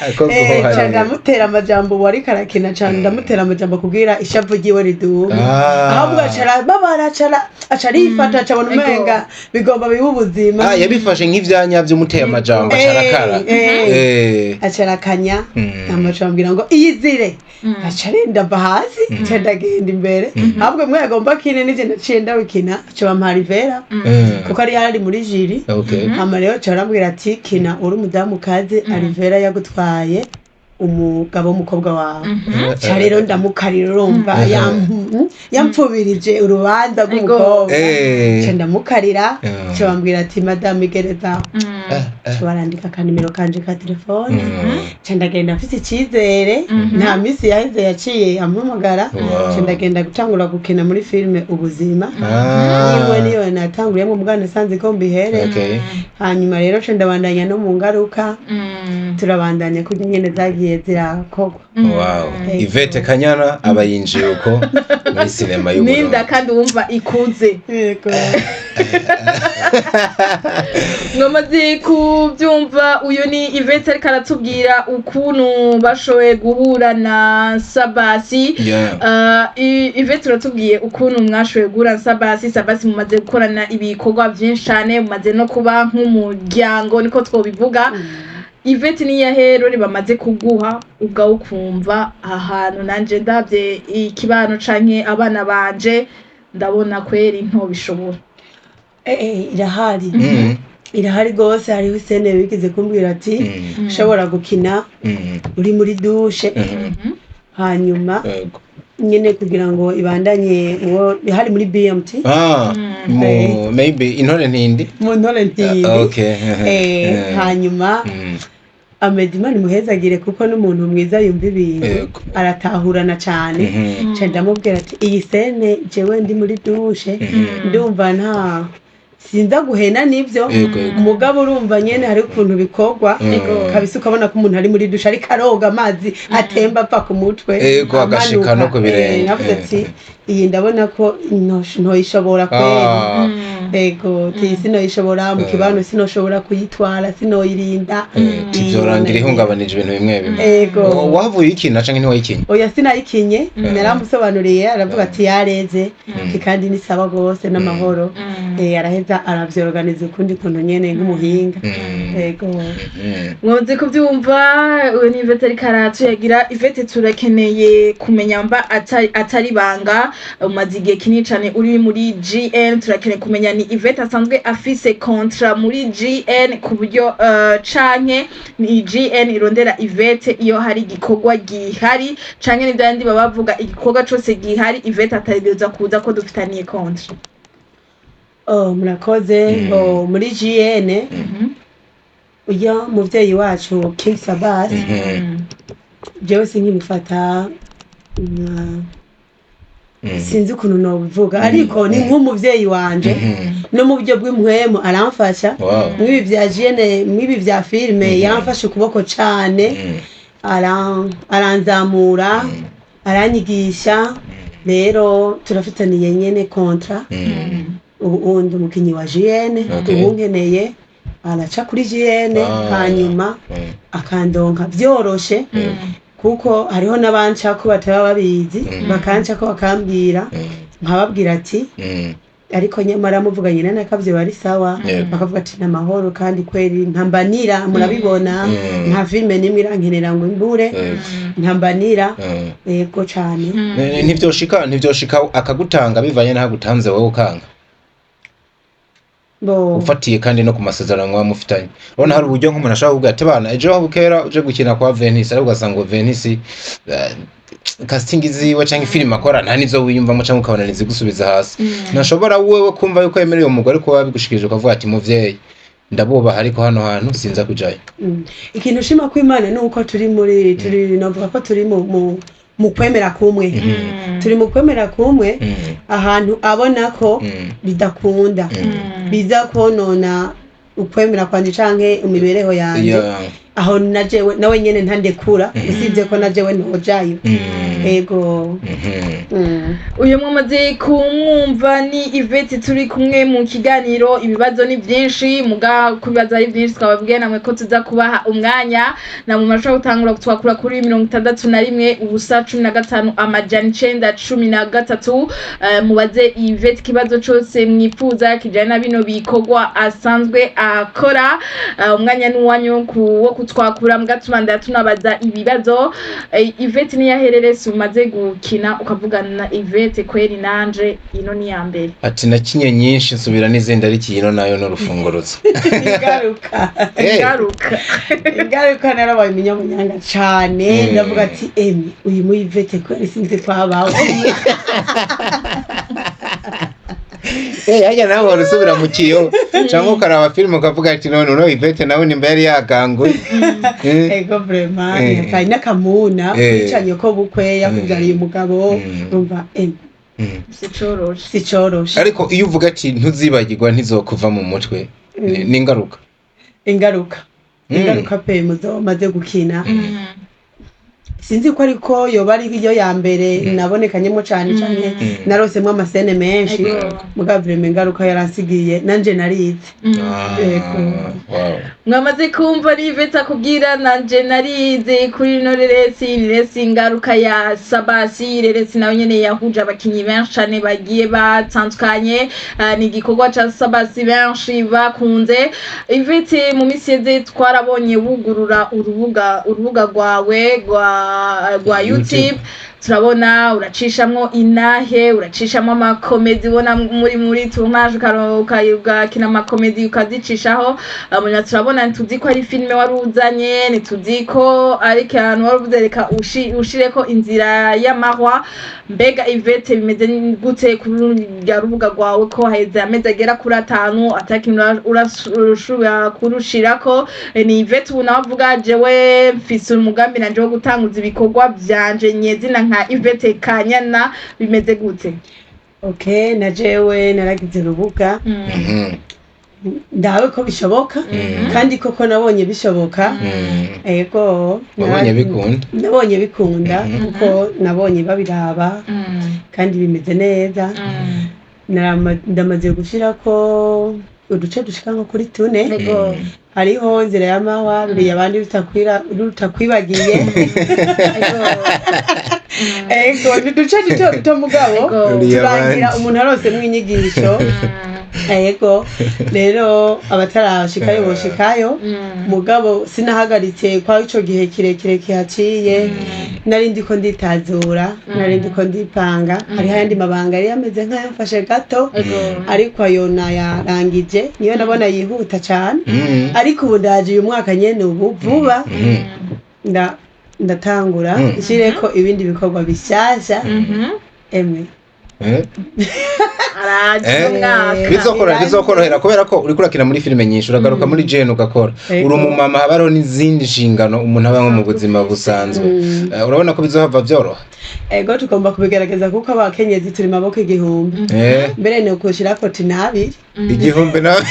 [SPEAKER 2] Ako guhoha
[SPEAKER 4] ca
[SPEAKER 2] rero.
[SPEAKER 4] Ndamutera amajambo, uwo ariko arakina, ca ndamutera amajambo kubwira ishavu ryiwe riduga. Ahubwo aca arababara, aca arifata, aca abona umenga bigomba bibe ubuzima.
[SPEAKER 2] Ah, yabifashe nk'ivyanya vy'umuteye amajambo, acarakara.
[SPEAKER 4] Aca arakanya. Amaca ambwira ngo iyizire, aca arenda ava hasi, nca ndagenda imbere. Ahubwo mwe agomba kine nije naciye ndabikina, aca bampa Rivera, kuko ari yari muri jury. Hama rero aca arambwira ati: "Kina uri umudamukazi, Alivera yagutwaye umugabo w'umukobwa wawe." Ca rero ndamukarira, urumva yampfubirije urubanza rw'umukobwa. Ca ndamukarira. Ca bambwira ati: "Madamu, igereza." Ca barandika akanimero kanje ka telefone. Ca ndagenda mfise icizere. Nta minsi yaheze yaciye ampamagara. Ca ndagenda gutangura gukina muri filime Ubuzima. Yiwe niyo natanguriyemo, mugabo nasanze ko mbihere. Hanyuma rero ca ndabandanya no mu ngaruka, turabandanya kurya nyene zagiye zirakorwa.
[SPEAKER 2] Wow. Yvette Kanyana aba yinjiye uko muri sinema
[SPEAKER 1] Ninda
[SPEAKER 2] y'Uburundi.
[SPEAKER 1] Kandi wumva ikuze.
[SPEAKER 4] Yego.
[SPEAKER 1] Mwamaze kubyumva, uyu ni Yvette ariko aratubwira ukuntu bashoboye guhura na Sabasi. Yvette, uratubwiye ukuntu mwashoboye guhura na Sabasi. Sabasi mumaze gukorana ibikorwa byinshi cyane, mumaze no kuba nk'umuryango, niko twobivuga. Yvette, niyahe role bamaze kuguha ubwawe ukumva ahantu nanje ndabye ikibano canke abana banje ndabona kweri ntobishobora?
[SPEAKER 4] Irahari. Irahari rwose. Hariho i scène bigeze kumbwira ati ushobora gukina uri muri douche. Hanyuma nyene kugira ngo ibandanye uwo hari muri BMT.
[SPEAKER 2] Mu maybe Intore Ntindi.
[SPEAKER 4] Mu Ntore Ntindi. Hanyuma Amedi, Imana imuhezagire, kuko n'umuntu mwiza yumva ibintu, aratahurana cane. Nca ndamubwira ati iyi scène jewe ndi muri douche, ndumva nta sinza guhena nivyo.
[SPEAKER 2] Yego, yego.
[SPEAKER 4] Mugabo urumva nyene hari ukuntu bikorwa kabisa, ukabona ko umuntu ari muri douche ariko aroga, amazi atemba ava ku mutwe,
[SPEAKER 2] Agashika no ku
[SPEAKER 4] amanuka.
[SPEAKER 2] birenge.
[SPEAKER 4] Navuze ati iyi ndabona ko ntoyishobora kweri. Ego, ti sinoyishobora mu kibano, sinoshobora kuyitwara, sinoyirinda.
[SPEAKER 2] Tivyorangira ihungabanije ibintu bimwe bimwe.
[SPEAKER 4] Ego.
[SPEAKER 2] Wavuye uyikina canke ntiwayikinye?
[SPEAKER 4] Oya, sinayikinye. Naramusobanuriye, aravuga ati yareze, ati kandi ni sawa rwose n'amahoro. Araheza aravyorganiza ukundi kuntu nyene nk'umuhinga. Ego.
[SPEAKER 1] Mwaze kubyumva, uyu ni Yvette ariko aratuyagira. Yvette, turakeneye kumenya mba atari ibanga, umaze igihe kinini cane uri muri GN, turakeneye kumenya ni Yvette asanzwe afise contrat muri GN ku buryo canke ni GN irondera Yvette iyo hari igikorwa gihari, canke ni byandi baba bavuga igikorwa cose gihari Yvette atarigeza kuza ko dufitaniye contrat?
[SPEAKER 4] Oh, murakoze. Oh, muri GN ujya muvyeyi wacu King Sabas, jewe sinkimufata sinzi ukuntu nobivuga, ariko ni nk'umuvyeyi wanje no mu buryo bw'impwemu aramfasha. Mw'ibi vya GN, mw'ibi vya filime, yaramfashe ukuboko cane, aranzamura, aranyigisha. Rero turafitaniye nyene contrat. Ubu undi umukinyi wa GN, ubu nkeneye araca kuri GN, hanyuma akandonka vyoroshe, kuko hariho n'abanca ko bataba babizi, bakanca ko bakambwira, nkababwira ati ariko nyamara muvuganye na nakavyo bari sawa. Bakavuga ati namahoro, kandi kweri ntambanira, murabibona, nta filime nimwe irankenera ngo imbure, ntambanira. Yego cane.
[SPEAKER 2] Ntivyoshika akagutanga bivanye n'aho agutanze, wowe ukanga?
[SPEAKER 4] Bo.
[SPEAKER 2] Ufatiye kandi no ku masezerano muba mufitanye, urabona hari uburyo nk'umuntu ashobora kuvuga ati bana ejo aho bukera uje gukina kwa Venisi, ariko ugasanga ngo Venisi casting ziwe canke filime akora nta nizo wiyumvamo, canke ukabona nizigusubiza hasi. Ntashobora wewe kumva yuko yemereye umugore kuba yabigushikirije, ukavuga ati muvyeyi ndabubaha, ariko hano hantu sinza kujayo?
[SPEAKER 4] Ikintu ushima ko Imana ni uko turi muri turi novuga ko turi mu kwemera kumwe, turi mu kwemera kumwe. Ahantu abona ko bidakunda, biza konona ukwemera kwanje canke imibereho yanje, aho na jewe nawe nyene ntandekura, usibye ko na jewe ntojayo. Ego.
[SPEAKER 1] Uyu mwamaze kumwumva ni Yvette turi kumwe mu kiganiro. Ibibazo ni byinshi, muga kubibaza ari byinshi twababwiye namwe ko tuza kubaha umwanya, namwe murashobora gutangura twakura kuri 61 0 15 913, mubaze Yvette ikibazo cose mwifuza kijanye na bino bikorwa asanzwe akora. Umwanya ni uwanyu wo kutwakura, muga tubandanya tunabaza ibibazo. Yvette, niyahererese umaze gukina ukavugana na Yvette kweri nanje ino ni ya mbere?
[SPEAKER 2] Ati nakinye nyinshi nsubira n'izindi, ariko iyi no nayo n'urufunguruzo.
[SPEAKER 4] Ingaruka.
[SPEAKER 1] Ingaruka.
[SPEAKER 4] Ingaruka, narabaye umunyamunyanga cane. Ndavuga ati emi uyu mu Yvette kweri sinzi twabaho.
[SPEAKER 2] Harya nawe wari usubira mu kiyo cyangwa ukaraba filime ukavuga ati none uno Yvette nawe nimba yari yaganguye?
[SPEAKER 4] Ego, vraiment. Hari n'akamuna wicanye ko bukwe yakubyariye umugabo, urumva emi
[SPEAKER 1] sicoroshe.
[SPEAKER 4] Sicoroshe.
[SPEAKER 2] Ariko iyo uvuga ati ntuzibagirwa, ntizokuva mu mutwe, ni ingaruka?
[SPEAKER 4] Ingaruka. Ingaruka pe, muzo maze gukina, sinzi ko ariko yoba ari yo ya mbere nabonekanyemo cane cane, narosemo ama scènes menshi. Mugabo vraiment ingaruka yaransigiye, nanje narize. Yego.
[SPEAKER 1] Mwamaze kumva ni Yvette akubwira nanje narize kuri ino reresi, ni reresi Ingaruka ya Sabasi, reresi nayo nyene yahuje abakinyi benshi cane bagiye batandukanye. Ni igikorwa ca Sabasi benshi bakunze. Yvette, mu misi yeze twarabonye wugurura urubuga rwawe rwa YouTube.
[SPEAKER 2] YouTube.
[SPEAKER 1] Turabona uracishamwo inahe, uracishamwo amakomedi, ubona muri tournage ugakina amakomedi ukazicishaho. Munyuma turabona, ntituzi ko ari filime wari uzanye, ntituzi ko ari akantu wari uvuze reka ushireko Inzira y'Amahwa. Mbega Yvette, bimeze gute kuri rurya rubuga rwawe, ko haheze amezi agera kuri 5 atakintu urashobora kurushirako? Ni Yvette ubu nawe avuga: "Jewe mfise umugambi nanje wo gutanguza ibikorwa vyanje nyezina nka Yvette Kanyana." Bimeze gute?
[SPEAKER 4] Okay, na jewe naragize urubuga ndawe ko bishoboka, kandi koko nabonye bishoboka. Ego.
[SPEAKER 2] Wabonye bikunda?
[SPEAKER 4] Nabonye bikunda, kuko nabonye babiraba kandi bimeze neza. Ndamaze gushirako uduce dushika nko kuri tune. Hariho Inzira y'Amahwa, Ruriya abandi, Rutakwibagiye. Ego, ni uduce duto duto, mugabo
[SPEAKER 2] Ruriya
[SPEAKER 4] turangira
[SPEAKER 2] abandi.
[SPEAKER 4] umuntu aronsemwo inyigisho. Ego, rero abatarashikayo boshikayo, mugabo sinahagaritse kwa ico gihe kirekire kihaciye nari ndiko nditazura, nari ndiko ndipanga. Hariho ayandi mabanga yari yameze nk'ayamfashe gato, ariko ayo nayarangije, niyo nabona yihuta cane. Ariko ubu ndaje uyu mwaka nyene, ubu vuba ndatangura nshireko ibindi bikorwa bishyashya, emwe.
[SPEAKER 1] Araje umwaka.
[SPEAKER 2] Bizokorohera kubera ko uriko urakina muri filime nyinshi, uragaruka muri jene ugakora, uri umumama, haba hariho n'izindi nshingano umuntu abamwo mu buzima busanzwe. Urabona ko bizohava vyoroha?
[SPEAKER 4] Ego, tugomba kubigerageza, kuko abakenyezi turi maboko igihumbi. Mbere ni ukushirako tinabiri.
[SPEAKER 2] Igihumbi nawe.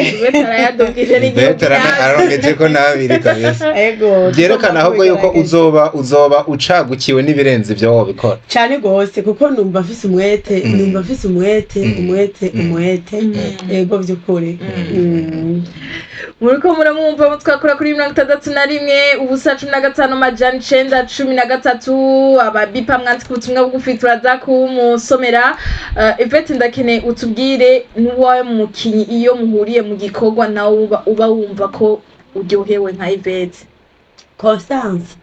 [SPEAKER 1] Yvette arayadugije n'igihumbi.
[SPEAKER 2] Bete arongeje ko nabiri kabisa.
[SPEAKER 4] Ego.
[SPEAKER 2] Byerekana
[SPEAKER 4] Tugomba
[SPEAKER 2] ahubwo yuko
[SPEAKER 4] kubigerageza.
[SPEAKER 2] uzoba ucagukiwe n'ibirenze ivyo wobikora.
[SPEAKER 4] Cyane gose, kuko numva mfise umwete, numva mfise umwete, umwete, umwete, ego, by'ukuri.
[SPEAKER 1] Muriko muramwumva, mutwakura kuri 61 015 913. Ababipa mwandika ubutumwa bugufi, turaza kumusomera. Yvette, ndakeneye utubwire n'uwawe mukinyi iyo muhuriye mu gikorwa nawe uba wumva ko uryohewe nka Yvette.
[SPEAKER 4] Constance.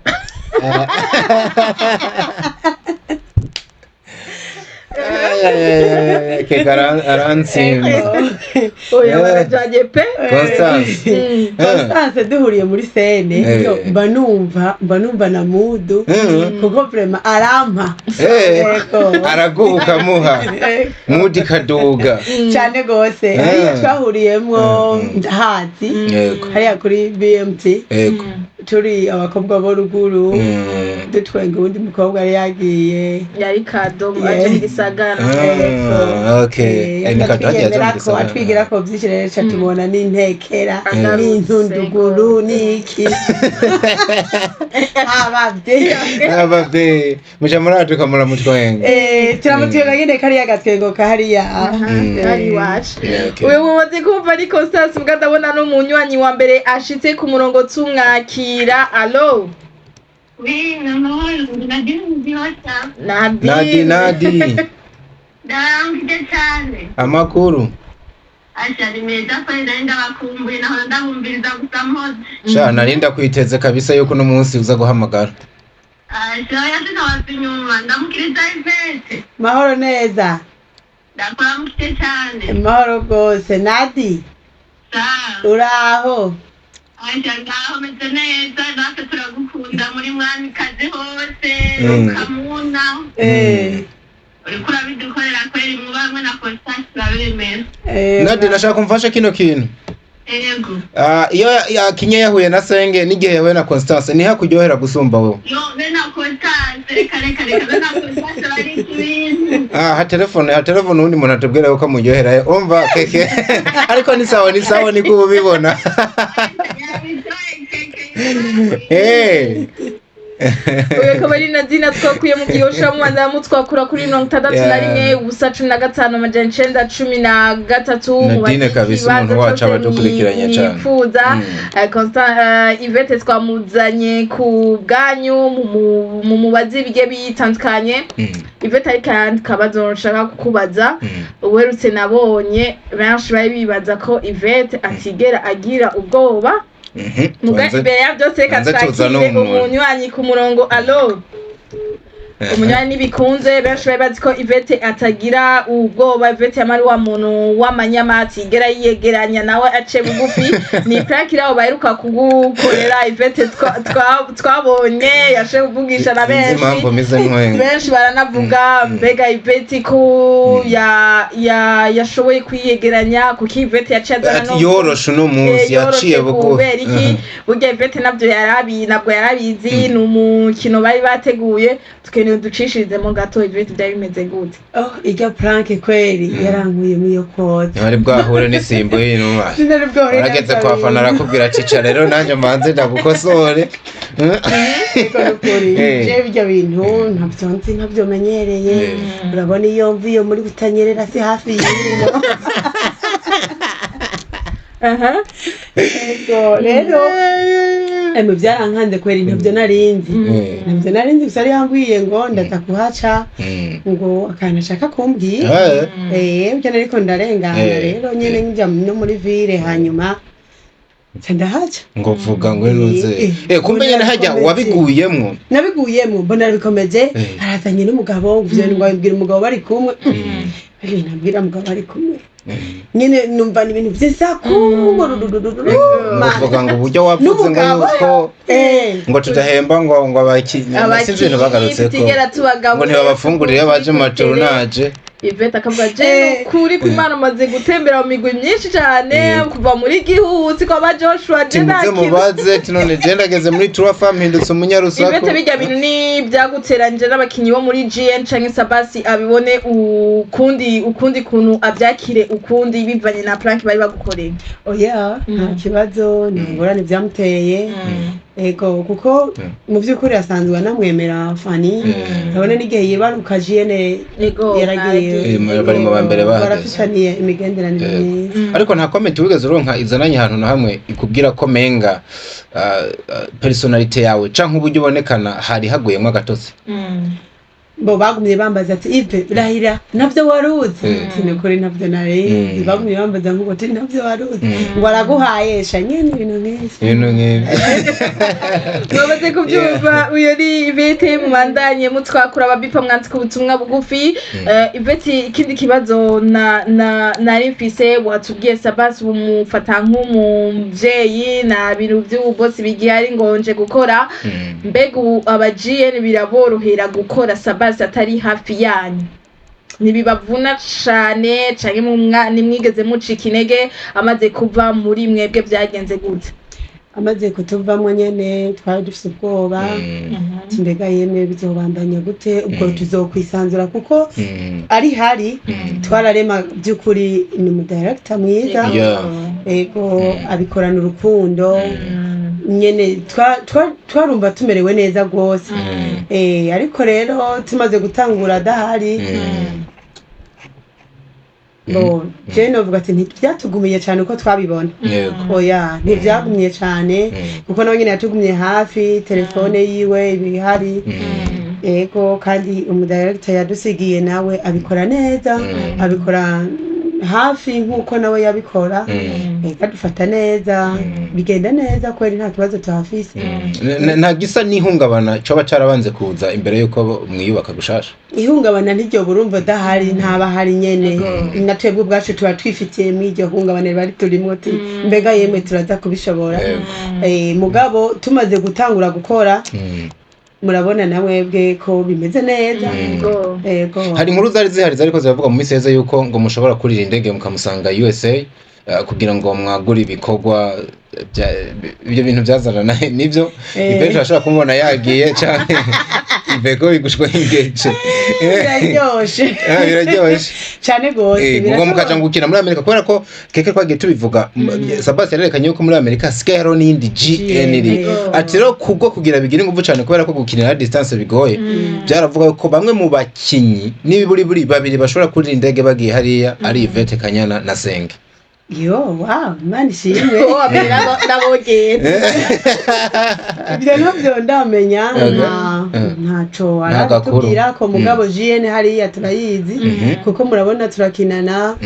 [SPEAKER 2] Keka arantsinda.
[SPEAKER 1] Oya, barajanye pe.
[SPEAKER 2] Constance.
[SPEAKER 4] Constance duhuriye muri scène, mba numva na mood, kuko vraiment arampa. Ego.
[SPEAKER 2] Araguha ukamuha, mood ikaduga.
[SPEAKER 4] Cyane gose. Hariya twahuriyemwo, ndahazi, hariya kuri BMT, turi abakobwa bo ruguru, dutwenga, uwundi mukobwa yari yagiye.
[SPEAKER 1] Yari kado aje mu gisagara.
[SPEAKER 2] Ah, okay. Ni kado hagiye aza mu gisagara.
[SPEAKER 4] Atwigira ko byinshi rero, ca tubona n'intekera
[SPEAKER 1] Agarutse.
[SPEAKER 4] n'intunduguru n'iki abavye.
[SPEAKER 2] Ababe muja muraduka muramutwenga.
[SPEAKER 4] Turamutwenga nyene, kariya gatwengo kahariya.
[SPEAKER 1] Ari iwacu.
[SPEAKER 2] Yeah, okay.
[SPEAKER 1] Uyu mumaze kumva ni Constance, mbwa ndabona n'umunywanyi wa mbere ashitse ku murongo, tumwakira. Allo?
[SPEAKER 5] Oui, maman, Nadine Mubihota.
[SPEAKER 1] Nadine.
[SPEAKER 2] Nadi, Nadi.
[SPEAKER 5] Ndaramukije cyane.
[SPEAKER 2] Amakuru?
[SPEAKER 5] Asha, ni meza kweli, nari ndabakumbuye, nahora ndabumviriza gusa mpoze.
[SPEAKER 2] Sha, nari ndakwiteze kabisa yuko uno munsi uza guhamagara.
[SPEAKER 5] Asha, oya, sinabava inyuma, ndamukiriza Ivete.
[SPEAKER 4] Mahoro neza.
[SPEAKER 5] Ndakuramukije cyane.
[SPEAKER 4] Mahoro rwose, Nadi.
[SPEAKER 5] Sawa.
[SPEAKER 4] Uraho?
[SPEAKER 5] Asha, ngaho meze neza, natwe turagukunda muri mwamikazi hose, ukamuna. Uriko urabidukorera kweli, mubamwe na Constance turabemera.
[SPEAKER 2] Nadi, nashaka kumfasha kino kintu.
[SPEAKER 5] Ego.
[SPEAKER 2] Ah, iyo yakinye yahuye na Senge n'igihe yahuye na Constance, niho kuryohera gusumba wowe?
[SPEAKER 5] Yo, be na Constance, reka reka reka, be na Constance bari ikibintu.
[SPEAKER 2] Ah, ha telefone uwundi muntu atubwira yuko amuryohera, umva keke, ariko ni sawa, ni sawa, niko ubibona.
[SPEAKER 5] Yabitoye keke.
[SPEAKER 1] Uyu akaba ari Nadine twakuye mu Gihosha. Mubanza mutwakura kuri 61 015 913.
[SPEAKER 2] Nadine kabisa, umuntu wacu aba adukurikiranye cane.
[SPEAKER 1] Mwifuza Constant, Yvette twamuzanye ku bwanyu, mu mubazi bigiye bitandukanye. Yvette, ariko ayandi kabazo nshaka kukubaza. Uwerutse nabonye benshi bari bibaza ko Yvette atigera agira ubwoba. Muga imbere ya byose reka
[SPEAKER 2] Tubanze tuzane
[SPEAKER 1] twakire
[SPEAKER 2] umuntu.
[SPEAKER 1] umunywanyi ku murongo. Allo, umunywanyi? Ntibikunze. Benshi bari bazi ko Yvette atagira ubwoba. Yvette yamari wa muntu w'amanyamati igera yiyegeranya nawe ace bugufi. Ni prank iraho baheruka kugukorera, Yvette, twabonye yashe kuvugisha na
[SPEAKER 2] Sinzi
[SPEAKER 1] benshi.
[SPEAKER 2] impamvu meze nkwenga.
[SPEAKER 1] Benshi baranavuga: mbega Yvette ko ya yashoboye kwiyegeranya, kuko Yvette yaciye azana
[SPEAKER 2] Ati, yoroshe uno munsi,
[SPEAKER 1] yoroshe.
[SPEAKER 2] Yaciye bugufi.
[SPEAKER 1] Kubera iki? Burya Yvette nabyo yarabi, ntabwo yarabizi, ni umukino bari bateguye. Tukeneye ducishirizemo gato. Yvette, byari bimeze gute?
[SPEAKER 4] Oh, irya prank kweri yarankuye mu iyo koza.
[SPEAKER 2] Ntibari bwahure n'isimbo y'inuma.
[SPEAKER 4] Sinari bwahure.
[SPEAKER 2] Urageze kwa fana, arakubwira ati: "Icara rero nanjye mbanze ndagukosore."
[SPEAKER 4] Ego, nukuri. Je ibyo bintu ntabyo nzi, ntabyo menyereye. Urabona iyo mva iyo muri Butanyerera, si hafi y'ino. Ego rero, emwe, byarankanze kweri, ntabyo narinzi. Ntabyo narinzi, gusa yari yambwiye ngo ndaza kuhaca, ngo akantu ashaka kumbwira. Ibyo nariko ndarengana rero nyene njya no muri ville, hanyuma nca ndahaca.
[SPEAKER 2] Ngo vuga ngo nuze. Kumbe nyene hajya
[SPEAKER 4] Mbona
[SPEAKER 2] wabiguyemwo.
[SPEAKER 4] Nabiguyemo, mbona bikomeje. Arazanye n'umugabo, ngo ivyo ngo abibwira umugabo bari kumwe. Ibintu abwira umugabo bari kumwe nyene, numva ni ibintu vy'isaku ngo rururururu.
[SPEAKER 2] Uvuga ngo uburyo wavuze ngo
[SPEAKER 4] N'umugabo.
[SPEAKER 2] yuko ngo tudahemba ngo abakinyi, sinzi ibintu bagarutse ko
[SPEAKER 1] tutigera tubagabo
[SPEAKER 2] ngo ntibabafungurire iyo baje mu matournages.
[SPEAKER 1] Yvette akavuga: je nukuri ko Imana amaze gutembera mu migwi myinshi cyane, kuva muri Gihusi kwa ba Joshua, je nta
[SPEAKER 2] Timuze
[SPEAKER 1] kintu.
[SPEAKER 2] Mubaze ti none je ndageze muri Trois Femmes, mpindutse umunyarusaku.
[SPEAKER 1] Yvette, bijya bintu ni byaguteranyije n'abakinyi bo muri GN canke Sabasi, abibone ukundi kuntu, abyakire ukundi bivanye na prank bari bagukoreye?
[SPEAKER 4] Oya, nta kibazo, nta ngorane byamuteye. Ego, kuko mu by'ukuri asanzwe anamwemera Fani. Urabona n'igihe yibaruka jiyene yaragiye.
[SPEAKER 2] Bari mu ba mbere bahageze.
[SPEAKER 4] Barafitaniye imigenderanire myiza.
[SPEAKER 2] Ariko nta comment wigeze uronka izananye ahantu na hamwe ikubwira ko menga personnalité yawe canke uburyo ubonekana hari haguyemwo agatotsi?
[SPEAKER 4] Bo bagumye bambaza ati: "Ive, rahira, ntabyo wari uzi?" Ati: "Ni ukuri, ntabyo nari nzi." Bagumye bambaza ngo uti ntabyo wari uzi, ngo araguhaye sha nyene, ibintu nk'ivyo.
[SPEAKER 2] Ibintu nk'ibyo.
[SPEAKER 1] Mwamaze kubyumva, uyu ni Yvette. Mubandanye mutwakura, ababipa mwandika ubutumwa bugufi. Yvette, ikindi kibazo na nari mfise: watubwiye Sabasi bumufata nk'umuvyeyi, na bintu vy'ububosi bigihari ngo nje gukora. Mbega ubu aba GN biraborohera gukora Sabasi atari hafi yanyu? Ntibibavuna cane, canke nimwigeze mucika intege amaze kuva muri mwebwe? Vyagenze gute?
[SPEAKER 4] Amaze kutuvamo nyene twari dufise ubwoba, ati: "Mbega yemwe, bizobandanya gute ubwo? Tuzokwisanzura?" Kuko ari hari twararema. By'ukuri ni umudirector mwiza. Ego, abikorana urukundo nyene, twarumva tumerewe neza rwose. Ariko rero tumaze gutangura adahari, bo je novuga ati ntibyatugumiye cyane uko twabibona. Oya, ntibyagumye cyane, kuko nawe nyine yatugumye hafi, telefone yiwe ibihari. Ego, kandi umudirector yadusigiye nawe abikora neza, abikora hafi nk'uko nawe yabikora. Ego, adufata neza, bigenda neza kweri, nta kibazo tuhafise.
[SPEAKER 2] Nta gisa n'ihungabana coba carabanze kuza imbere yuko mwiyubaka gushasha?
[SPEAKER 4] Ihungabana ntiryo, burumva udahari ntaba hari nyene. Na twebwe ubwacu tuba twifitiye muri iryo hungabana riba riturimwo, tuti: "Mbega yemwe, turaza kubishobora?" Mugabo tumaze gutangura gukora, murabona na mwebwe ko bimeze neza. Ego.
[SPEAKER 2] Hari inkuru zari zihari zariko ziravuga mu minsi heze yuko ngo mushobora kurira indege mukamusanga USA, kugira ngo mwagure ibikorwa ibyo bintu byazanana nibyo. Ibenshi bashobora kumubona yagiye canke ivego bigushwa ingeje.
[SPEAKER 4] Biraryoshe.
[SPEAKER 2] Biraryoshe.
[SPEAKER 4] Cyane gose.
[SPEAKER 2] Ubwo mukaja gukina muri Amerika, kubera ko keke twagiye tubivuga, Sabasi yarerekanye yuko muri Amerika hasigaye hariho n'iyindi GN iri. Ati rero kubwo kugira bigire ingufu cyane, kubera ko gukinira à distance bigoye, byaravuga ko bamwe mu bakinyi n'ibiburiburi babiri bashobora kurira indege bagiye hariya ari Yvette Kanyana na Senge.
[SPEAKER 4] Yo, wow, Imana ishimwe.
[SPEAKER 1] Nabogenda.
[SPEAKER 4] Ibyo ntabyo ndamenya. Ntaco aratubwira ko mugabo JN hariya turayizi, kuko murabona turakinana.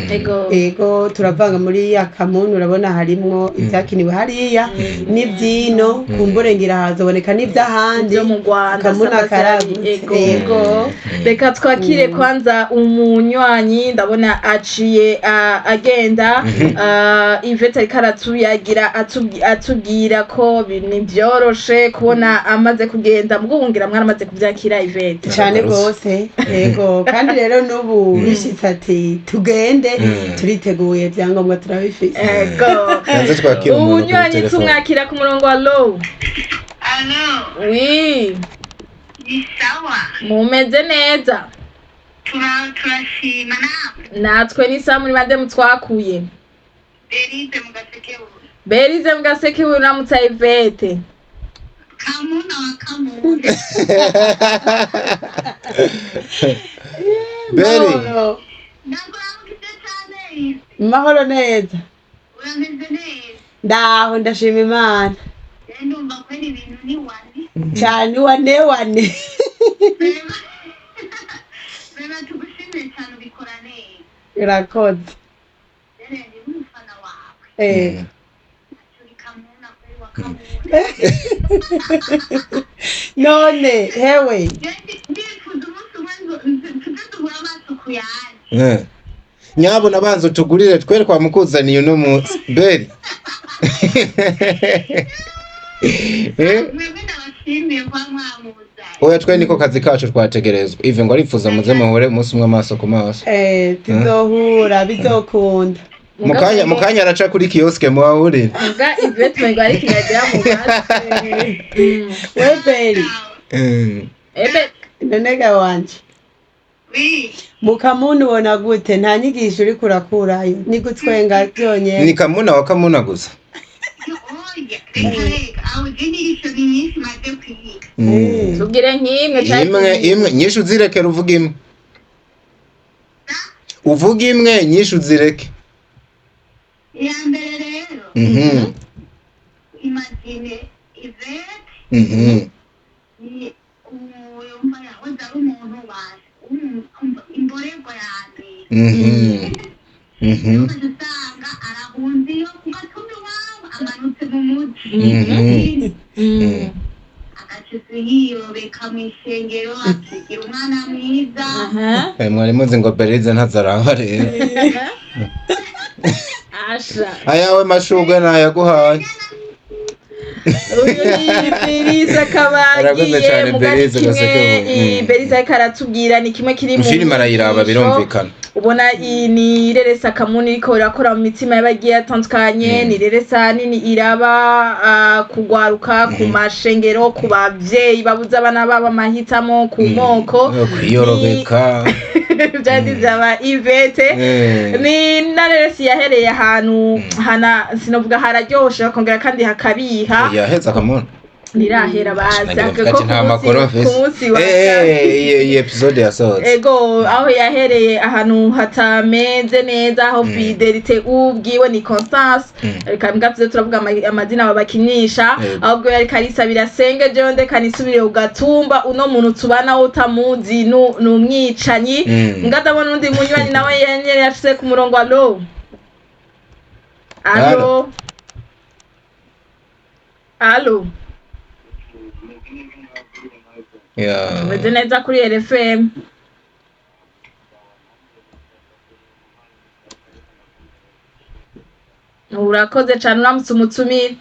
[SPEAKER 4] Ego, turavanga muri Akamuntu, urabona harimwo ivyakiniwe hariya n'ivyino, kumbure ngira hazoboneka n'ivy'ahandi.
[SPEAKER 1] Byo mu Rwanda.
[SPEAKER 4] Kamuna
[SPEAKER 1] Samba
[SPEAKER 4] karagutse.
[SPEAKER 1] Ego.
[SPEAKER 4] Ego.
[SPEAKER 1] Reka twakire kwanza umunywanyi, ndabona aciye agenda. Yvette ariko aratuyagira, atubwira ko ntibyoroshe kubona amaze kugenda, mubwo mwaramaze kubyakira, Yvette?
[SPEAKER 4] Cyane
[SPEAKER 2] Aragarutse.
[SPEAKER 4] rwose, yego. Kandi rero n'ubu bishitse ati tugende, turiteguye, ibyangombwa turabifise.
[SPEAKER 1] Ego.
[SPEAKER 2] Hanze twakira umuntu kuri
[SPEAKER 1] Umunywanyi
[SPEAKER 2] telefone.
[SPEAKER 1] tumwakira ku murongo wa low.
[SPEAKER 5] Alo.
[SPEAKER 1] Wi.
[SPEAKER 5] Ni sawa.
[SPEAKER 1] Mumeze neza?
[SPEAKER 5] Turashima, nawe?
[SPEAKER 1] Natwe ni sawa. Muri bande mutwakuye?
[SPEAKER 5] Berize mu Gasekebuye.
[SPEAKER 1] Berize mu Gasekebuye, uramutsa Yvette.
[SPEAKER 5] Kamuna wa Kamuna.
[SPEAKER 2] Beri.
[SPEAKER 4] Mahoro.
[SPEAKER 5] Ndakuramukije cyane.
[SPEAKER 4] Mahoro neza.
[SPEAKER 5] Urameze neza?
[SPEAKER 4] Ndaho, ndashima Imana.
[SPEAKER 5] Rero ndumva ko ari ibintu ni wani.
[SPEAKER 4] Cyane, wane wane.
[SPEAKER 5] Reba, tugushimire cyane, ubikora neza.
[SPEAKER 4] Urakoze.
[SPEAKER 5] Rero ndi umufana wawe. Turi Kamuna kuri wa Kamuna.
[SPEAKER 4] None hewe.
[SPEAKER 5] Ndifuza umunsi umwe ngo tuze duhure amaso ku yandi.
[SPEAKER 2] Nyabona banza utugurire twere kwa mukuzaniye uno munsi, Beri.
[SPEAKER 5] Mwebwe ndabashimiye kuba mwamuzanye.
[SPEAKER 2] Oya, twe niko kazi kacu twategerezwa. Ive ngo arifuza muze muhure umunsi umwe amaso ku maso.
[SPEAKER 4] Tuzohura, bizokunda.
[SPEAKER 2] Mukanya mukanya araca kuri kioske muhahurire.
[SPEAKER 1] Muga Yvette ngo ariko yagira mu matwi.
[SPEAKER 4] We Beri.
[SPEAKER 1] Ebe.
[SPEAKER 4] Nonega wanje.
[SPEAKER 5] Wi.
[SPEAKER 4] Mukamunu ubona gute? Nta nyigisho uriko urakurayo, ni gutwenga byonyene?
[SPEAKER 2] Ni Kamuna wa Kamuna gusa.
[SPEAKER 5] Oya, reka reka, aho je inyigisho ni nyinshi maze kwiga.
[SPEAKER 1] Tubwire nk'imwe canke
[SPEAKER 2] Imwe imwe, nyinshi uzirekere, uvuga imwe. Uvuga imwe, nyinshi uzireke.
[SPEAKER 5] Iya mbere rero, imagine Yvette ni umva yahoze ari umuntu waje imborerwa ya mbere, umaze usanga arahunze iyo ku gatumba iwabo, amanutse mu muji, agaciza yiyobeka mu ishengero, akigira umwana mwiza.
[SPEAKER 2] Mwari muzi ngo Berize ntazaraba rero.
[SPEAKER 1] Asha.
[SPEAKER 2] Ayawe mashurwe nayaguhaye.
[SPEAKER 1] Uyu ni Berize akaba
[SPEAKER 2] Arakoze
[SPEAKER 1] agiye
[SPEAKER 2] cyane,
[SPEAKER 1] mugari.
[SPEAKER 2] Berize
[SPEAKER 1] Kimwe
[SPEAKER 2] Gasekebuye.
[SPEAKER 1] Berize ariko aratubwira ni kimwe kiri mu
[SPEAKER 2] Filime arayiraba.
[SPEAKER 1] nyigisho.
[SPEAKER 2] Birumvikana.
[SPEAKER 1] Ubona iyi ni reresa Kamuni iriko irakora mu mitima y'abagiye atandukanye, ni reresa nini iraba kugwaruka ku mashengero, ku bavyeyi babuze abana babo amahitamo, ku moko.
[SPEAKER 2] Yo kwiyorobeka.
[SPEAKER 1] Vyari vyaba Yvette. Ni na reresi yahereye ahantu hana sinovuga hararyoshe, bakongera kandi hakabiha.
[SPEAKER 2] Yaheze Akamuna?
[SPEAKER 1] Ntirahera, baza
[SPEAKER 2] Nagira
[SPEAKER 1] ko
[SPEAKER 2] mvuga ati nta makuru
[SPEAKER 1] ku
[SPEAKER 2] mfise.
[SPEAKER 1] munsi wa
[SPEAKER 2] Iyi episode yasohotse.
[SPEAKER 1] Ego, aho yahereye ahantu hatameze neza, aho Fidelite ubwiwe ni Constance. Reka mbwa tuze turavuga amazina babakinisha. Ahubwo yariko arisabira senge: "Jewe ndeka nisubire ugatumba, uno muntu tubana wo utamuzi ni umwicanyi." Mbwa ndabona undi munywanyi nawe yenyene yashize ku murongo. Alo, alo, alo. Tumeze neza kuri RFM. Urakoze cane, uramutse umutumire.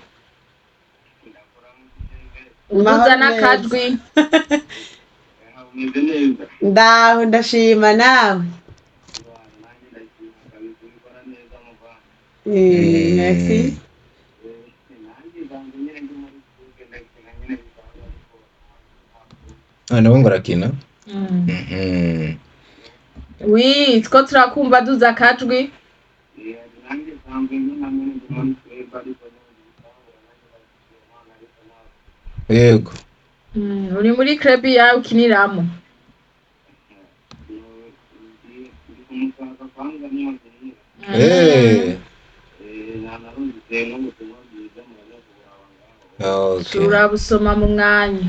[SPEAKER 1] Uduza
[SPEAKER 4] Mahoro.
[SPEAKER 1] n'akajwi.
[SPEAKER 3] Umeze neza?
[SPEAKER 4] Ndaho, ndashima, nawe?
[SPEAKER 3] Nanjye ndashima kabisa, ubikora neza muvandi.
[SPEAKER 4] Merci.
[SPEAKER 3] Nanjye nsanzwe nyine ndi muri Suge, ndakina nyine bisanzwe, ariko
[SPEAKER 2] Ah, nawe ngo arakina.
[SPEAKER 1] Wi, two turakumva, duza akajwi.
[SPEAKER 3] Nanjye nsanzwe nyine nyine ndi muri Suge, ariko nyine ndabikora nanjye, ndashima Imana, ariko ntabwo
[SPEAKER 2] Yego.
[SPEAKER 1] Uri muri club yawe ukiniramo?
[SPEAKER 3] Ndi kumushaka kwanza niyo nkinira. Nanarumvise n'ubutumwa bwiza muraza kuburaba ngaho.
[SPEAKER 2] Okay.
[SPEAKER 1] Turabusoma mu mwanya.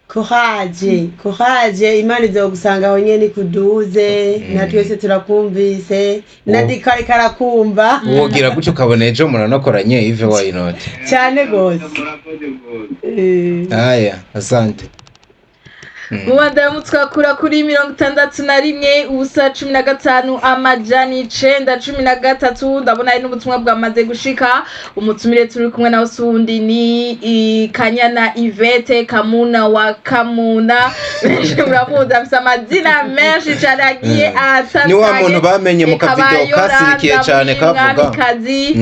[SPEAKER 4] Courage, courage, Imana izogusanga aho nyene ikuduze. Na twese turakumvise, na Dika ariko arakumva.
[SPEAKER 2] Wogira gutyo ukabona ejo muranakoranye, Yves, why not?
[SPEAKER 4] Cyane gose.
[SPEAKER 6] Murakoze rwose.
[SPEAKER 2] Haya, asante.
[SPEAKER 1] Mubanda mutwakura kuri 61 015 913. Ndabona hari n'ubutumwa bwamaze gushika. Umutumire turi kumwe nawe sundi ni Kanyana Yvette, Kamuna wa Kamuna. Benshi muramuzi, afise amazina menshi cane agiye atandukanye.
[SPEAKER 2] Ni wa muntu bamenye mu
[SPEAKER 1] Eka
[SPEAKER 2] kavideo
[SPEAKER 1] ba
[SPEAKER 2] kasirikiye
[SPEAKER 1] Yolanda
[SPEAKER 2] cane kavuga.
[SPEAKER 1] Mwamikazi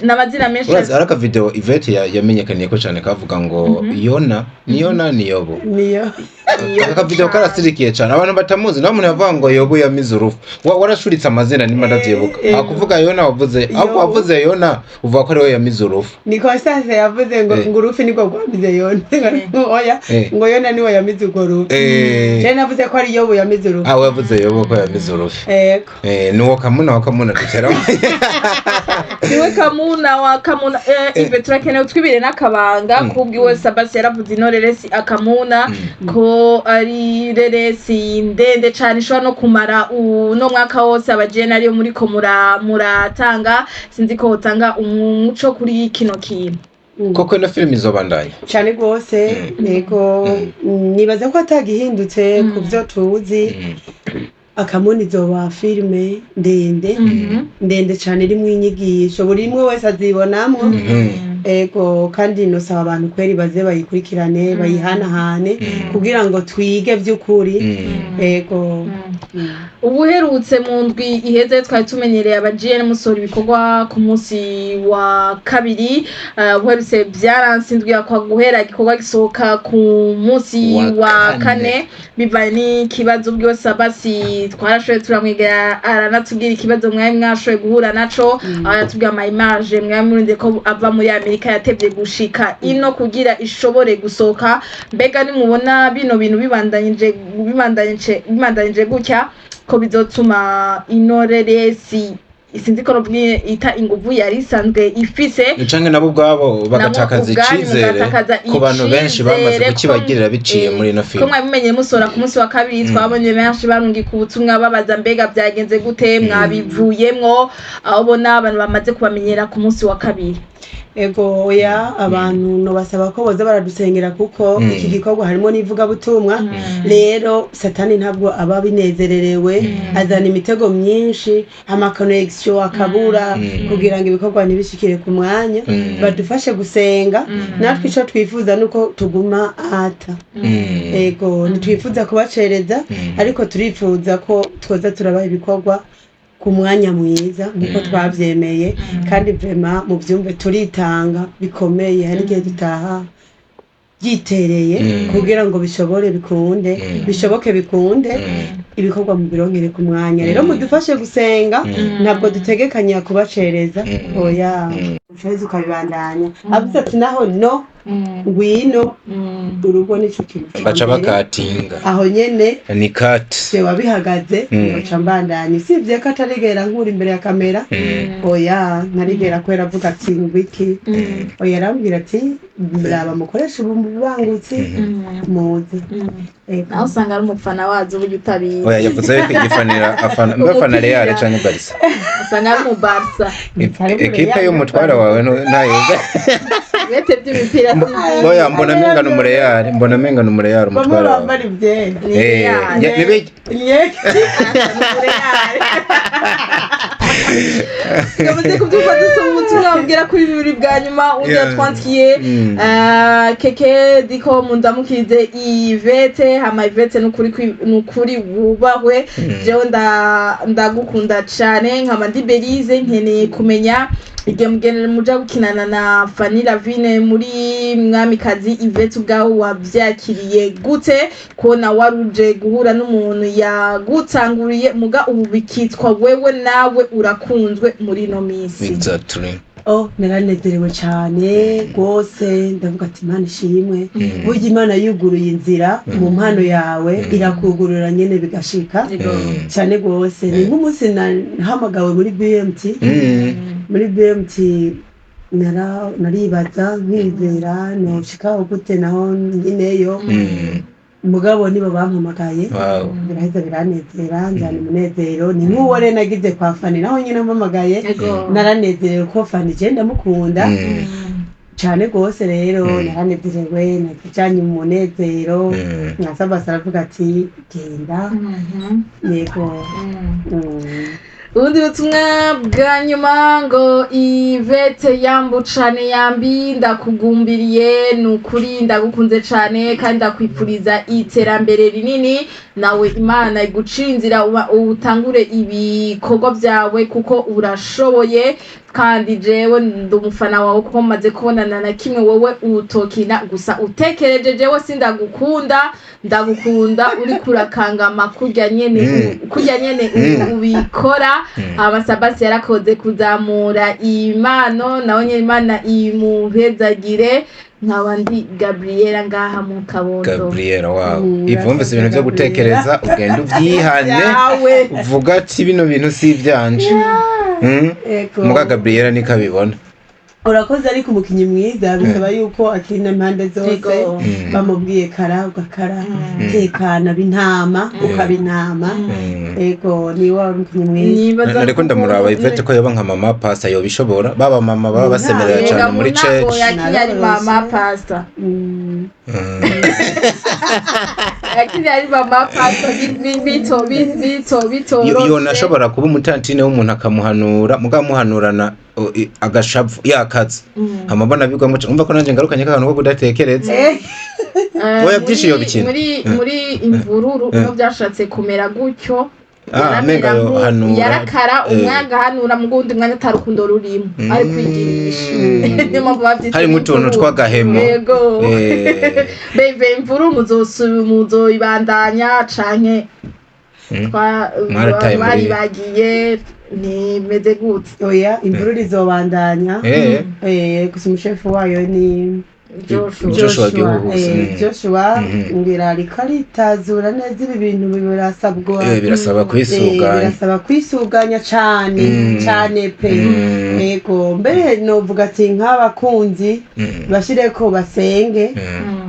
[SPEAKER 1] n'amazina menshi.
[SPEAKER 2] Urazi ari akavideo Yvette yamenyekaniye ko cane kavuga ngo Yona ni Yona ni Yobo.
[SPEAKER 4] Niyo.
[SPEAKER 2] Aka kavideo karasirikiye cane, abantu batamuzi naho umuntu yavuga ngo Yobo yamize urufu. Warashuritse amazina nimba ndavyibuka. Akuvuga Yona wavuze ahubwo
[SPEAKER 4] Yobu.
[SPEAKER 2] Wavuze Yona uvuga ko ariwe yamize urufu.
[SPEAKER 4] Ni Constance yavuze ngo ngo urufi niko rwamize Yona, oya, ngo Yona niwe yamize urwo rufi. Je navuze ko ari Yobu yamize urufi.
[SPEAKER 2] Ah, wavuze Yobo ko yamize urufi.
[SPEAKER 4] Ego.
[SPEAKER 2] Nuwo Kamuna wa Kamuna dutera.
[SPEAKER 1] Niwe Kamuna wa Kamuna. Ive, turakenewe twibire n'akabanga kubwiwe. Sabasi yaravuze ino reresi akamuna ko ari reresi ndende cane, ishobora no kumara uno mwaka wose abajene ariyo muriko muratanga. Sinzi ko wotanga umuco kuri kino kintu.
[SPEAKER 2] Koko ino filime izobandanya?
[SPEAKER 4] Cyane rwose, yego. Nibaza ko atagihindutse ku byo tuzi. Akamuni izoba filime ndende ndende cyane, irimo inyigisho, buri umwe wese azibonamwo. Ego, kandi nosaba abantu kweri baze bayikurikirane, bayihanahane kugira ngo twige by'ukuri. Ego.
[SPEAKER 1] Ubuherutse mu ndwi iheze twari tumenyereye aba GN musohora ibikorwa ku munsi wa kabiri. Ubuherutse byaranse indwi yakwa guhera igikorwa gisohoka ku munsi
[SPEAKER 2] Wa
[SPEAKER 1] wa
[SPEAKER 2] kane.
[SPEAKER 1] kane, bivanye n'ikibazo bwiwe. Sabasi twarashoboye turamwegera, aranatubwira ikibazo mwari mwashoboye guhura naco, aratubwira ama image mwari murinde ko ava muri Amerika yatevye gushika ino kugira ishobore gusohoka. Mbega nimubona bino bintu bibandanije gutya, ko bizotuma ino reresi, sinzi ko nobwiye, ita inguvu yari isanzwe ifise?
[SPEAKER 2] Canke nabo ubwabo bagatakaza
[SPEAKER 1] ubwanyu
[SPEAKER 2] icizere
[SPEAKER 1] mugatakaza
[SPEAKER 2] ku bantu benshi bamaze
[SPEAKER 1] icizere
[SPEAKER 2] kukibagirira biciye muri ino
[SPEAKER 1] ko
[SPEAKER 2] filime.
[SPEAKER 1] mwabimenye musohora ku munsi wa kabiri, twabonye benshi barungika ubutumwa babaza: mbega byagenze gute, mwabivuyemwo? Aho ubona abantu bamaze kubamenyera ku munsi wa kabiri.
[SPEAKER 4] Ego, oya, abantu nobasaba ko boza baradusengera kuko iki gikorwa harimo n'ivugabutumwa. Rero Satani ntabwo aba binezererewe, azana imitego myinshi, amaconnexion akabura kugira ngo ibikorwa ntibishikire ku mwanya. Badufashe gusenga. Natwe ico twifuza nuko tuguma ata. Ego, ntitwifuza kubacereza, ariko turifuza ko twoza turabaha ibikorwa ku mwanya mwiza nkuko twavyemeye. Kandi vraiment muvyumve, turitanga bikomeye. Hari igihe dutaha byitereye kugira ngo bishobore bikunde, bishoboke bikunde, ibikorwa mu birongere ku mwanya. Rero mudufashe gusenga. Ntabwo dutegekanya kubacereza, oya. Ushobora ukabibandanya, avuze ati naho no ngwino urugo nico kintu ca
[SPEAKER 2] Baca
[SPEAKER 4] mbere.
[SPEAKER 2] bakatinga.
[SPEAKER 4] Aho nyene
[SPEAKER 2] Ni kati.
[SPEAKER 4] jewe bihagaze, nca mbandanya, usibye ko atarigera nkura imbere ya kamera, oya, ntarigera kubera avuga ati ngwiki, oya. Arambwira ati raba mukoresha ububangutsi muze. Ego.
[SPEAKER 1] Nawe usanga ari umufana wazo uburyo utabizi.
[SPEAKER 2] Oya, yavuze yuko igifanira afana, mbe afana Real canke Barca?
[SPEAKER 1] Usanga ari umubarsa.
[SPEAKER 2] Ekipe y'umutware wawe ntayoza.
[SPEAKER 1] Bete by'imipira si
[SPEAKER 2] Oya, mbona menga ni umureal, mbona menga ni umureal
[SPEAKER 4] Bamwe
[SPEAKER 2] umutware wawe.
[SPEAKER 4] bambara ibyera.
[SPEAKER 1] Ni Real.
[SPEAKER 4] Nyeke.
[SPEAKER 1] Tumaze kubyumva, dusoma ubutumwa bubwira kuri bibiri bwa nyuma undi yatwandikiye. Keke diko mundamukirize Ivete. Hama Ivete, nukuri nukuri wubahwe. Jewe ndagukunda cane. Nkaba ndi Belize, nkeneye kumenya igihe mugenere muja gukinana na Fanny Lavine muri Mwamikazi. Ivete, ubwawe wavyakiriye gute kubona waruje guhura n'umuntu yagutanguriye, muga ubu bikitwa wewe nawe urakunzwe muri ino minsi?
[SPEAKER 2] Exactly.
[SPEAKER 4] Oh, naranezerewe cyane rwose. Ndavuga ati Imana ishimwe. Burya Imana yuguruye inzira mu mpano yawe, irakugurura nyene bigashika. Cyane rwose, ni nk'umunsi nahamagawe muri BMT, muri BMT. Naribaza nkizera noshikaho gute naho nyineyo, mugabo nibo bampamagaye, biraheza biranezera, njyana umunezero. Ni nk'uwo rero nagize kwa Fani, naho nyine mpamagaye naranezerewe ko Fani je ndamukunda cane rwose. Rero naranezerewe, najanye umunezero, nka Sabasi aravuga ati genda. Yego.
[SPEAKER 1] Ubundi butumwa bwa nyuma ngo: "Ivete yambu cane, yambi, ndakugumbiriye, ni ukuri ndagukunze cane kandi ndakwipfuriza iterambere rinini. Nawe Imana igucira inzira, utangure ibikorwa byawe kuko urashoboye, kandi jewe ndi umufana wawe kuko maze kubonana na kimwe wowe utokina gusa utekereje. Jewe sindagukunda, ndagukunda uriko urakangama kurya nyene, kurya nyene ubikora." Amasabasi yarakoze kuzamura impano, nawe nyene Imana imuhezagire. Nkaba ndi Gabriela ngaha mu Kabondo.
[SPEAKER 2] Gabriela, wawe ivumvise ibintu byo gutekereza, ugenda ubyihane,
[SPEAKER 1] yawe
[SPEAKER 2] uvuga ati bino bintu si ibyanje.
[SPEAKER 4] Ego.
[SPEAKER 2] Muga Gabriela niko abibona.
[SPEAKER 4] Urakoze, ariko umukinnyi mwiza bisaba yuko akina impande zose. Bamubwiye kara ugakara, tekana b'intama ukaba intama. Ego, niwe wari umukinnyi mwiza.
[SPEAKER 1] Nibaza
[SPEAKER 2] Nariko ndamuraba Ivete ko yoba nka mama pasta, yobishobora. Baba mama baba basemerera
[SPEAKER 1] Yega
[SPEAKER 2] cane muri
[SPEAKER 1] mu ntango
[SPEAKER 2] church.
[SPEAKER 1] Yakinye ari mama pastor. Yakinye ari mama pastor, bito bitoroshe.
[SPEAKER 2] Yonashobora kuba umutantine w'umuntu akamuhanura, muga amuhanurana agashavu yakaze, amabona bigwamo. Umva ko nanje ngarukanye kakantu ko kudatekereza. Oya, byinshi yobikina.
[SPEAKER 1] Muri Imvururu niho byashatse kumera gutyo.
[SPEAKER 2] Ah,
[SPEAKER 1] Yaramera
[SPEAKER 2] amenga yohanura.
[SPEAKER 1] Yarakara umwanya agahanura, mu gundi mwanya atarukundo rurimo, ari kwigirisha. Niyo mpamvu babyita
[SPEAKER 2] Harimo utuntu
[SPEAKER 1] imvururu.
[SPEAKER 2] tw'agahemo.
[SPEAKER 1] Yego. Beve, Imvururu muzoyibandanya canke
[SPEAKER 2] Mwarataye
[SPEAKER 1] baribagiye, ntimeze gute?
[SPEAKER 4] Oya, Imvururu izobandanya. Gusa umushefu wayo ni
[SPEAKER 1] Joshua.
[SPEAKER 2] Joshua Gihuhusi.
[SPEAKER 4] Joshua ngira ariko aritazura neza ibi bintu birasabwa.
[SPEAKER 2] Birasaba kwisuganya.
[SPEAKER 4] Birasaba kwisuganya cane, cane pe. Yego, mbere novuga ati nk'abakunzi bashireko basenge,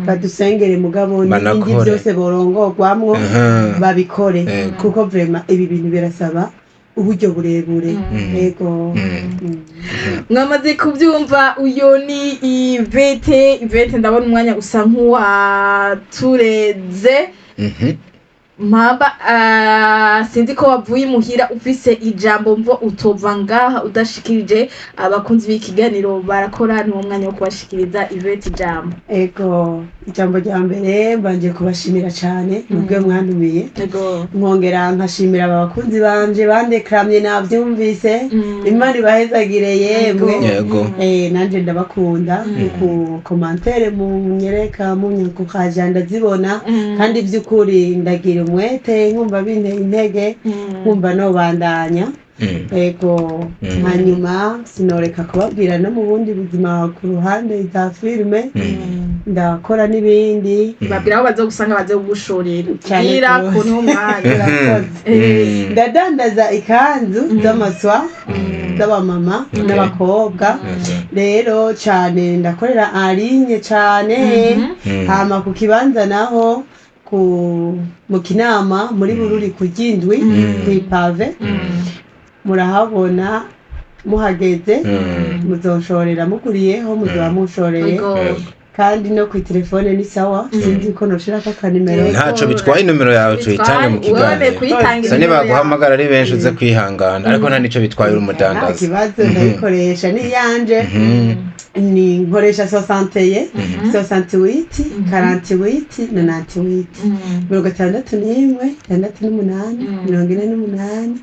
[SPEAKER 4] badusengere, mugabo n'ibindi
[SPEAKER 2] Banakore.
[SPEAKER 4] byose borongorwamwo babikore, kuko vraiment ibi bintu birasaba uburyo burebure. Yego.
[SPEAKER 1] Mwamaze kubyumva, uyo ni Ivete. Ivete, ndabona umwanya usa nk'uwatureze. Mpamba, sinzi ko wavuye imuhira ufise ijambo mvo utova ngaha udashikirije abakunzi b'ikiganiro barakora. Ni wo mwanya wo kubashikiriza, Ivete, ijambo.
[SPEAKER 4] Ego, ijambo rya mbere mbanje kubashimira cyane mubwe mwantumiye, nkongera nkashimira aba bakunzi banje bandekramye, nabyumvise. Imana ibahezagire yemwe. Nanje ndabakunda ku commentaire munyereka, munyakukaja ndazibona, kandi by'ukuri ndagira umwete, nkumva binteye intege, nkumva nobandanya. Ego. Hanyuma sinoreka kubabwira no mu bundi buzima ku ruhande za filime, ndakora n'ibindi.
[SPEAKER 1] Babwira aho baza gusanga, baze kugushorera.
[SPEAKER 4] Cyane
[SPEAKER 1] bwira
[SPEAKER 4] rwose.
[SPEAKER 1] kuntu umwanya.
[SPEAKER 4] Urakoze. Ndadandaza ikanzu z'amaswa z'abamama n'abakobwa. Rero cyane ndakorera arinye cyane. Hama ku kibanza naho ku mu Kinama muri Bururi ku Ryindwi, ku ipave murahabona. Muhageze muzonshorera, muguriyeho muzoba munshoreye. Kandi no ku telefone ni sawa, sinzi ko noshirako akanimero.
[SPEAKER 2] Ntaco bitwaye, inomero yawe tuyitange mu
[SPEAKER 1] Wewe
[SPEAKER 2] kiganiro.
[SPEAKER 1] kuyitanga
[SPEAKER 2] Sa
[SPEAKER 1] inimero yawe.
[SPEAKER 2] nibaguhamagara ari benshi uze kwihangana, ariko nta nico bitwaye, uri
[SPEAKER 4] Nta
[SPEAKER 2] umudandaza.
[SPEAKER 4] kibazo, ndayikoresha n'iyanje. Ni nkoresha 61 68 48 98, 61 68 48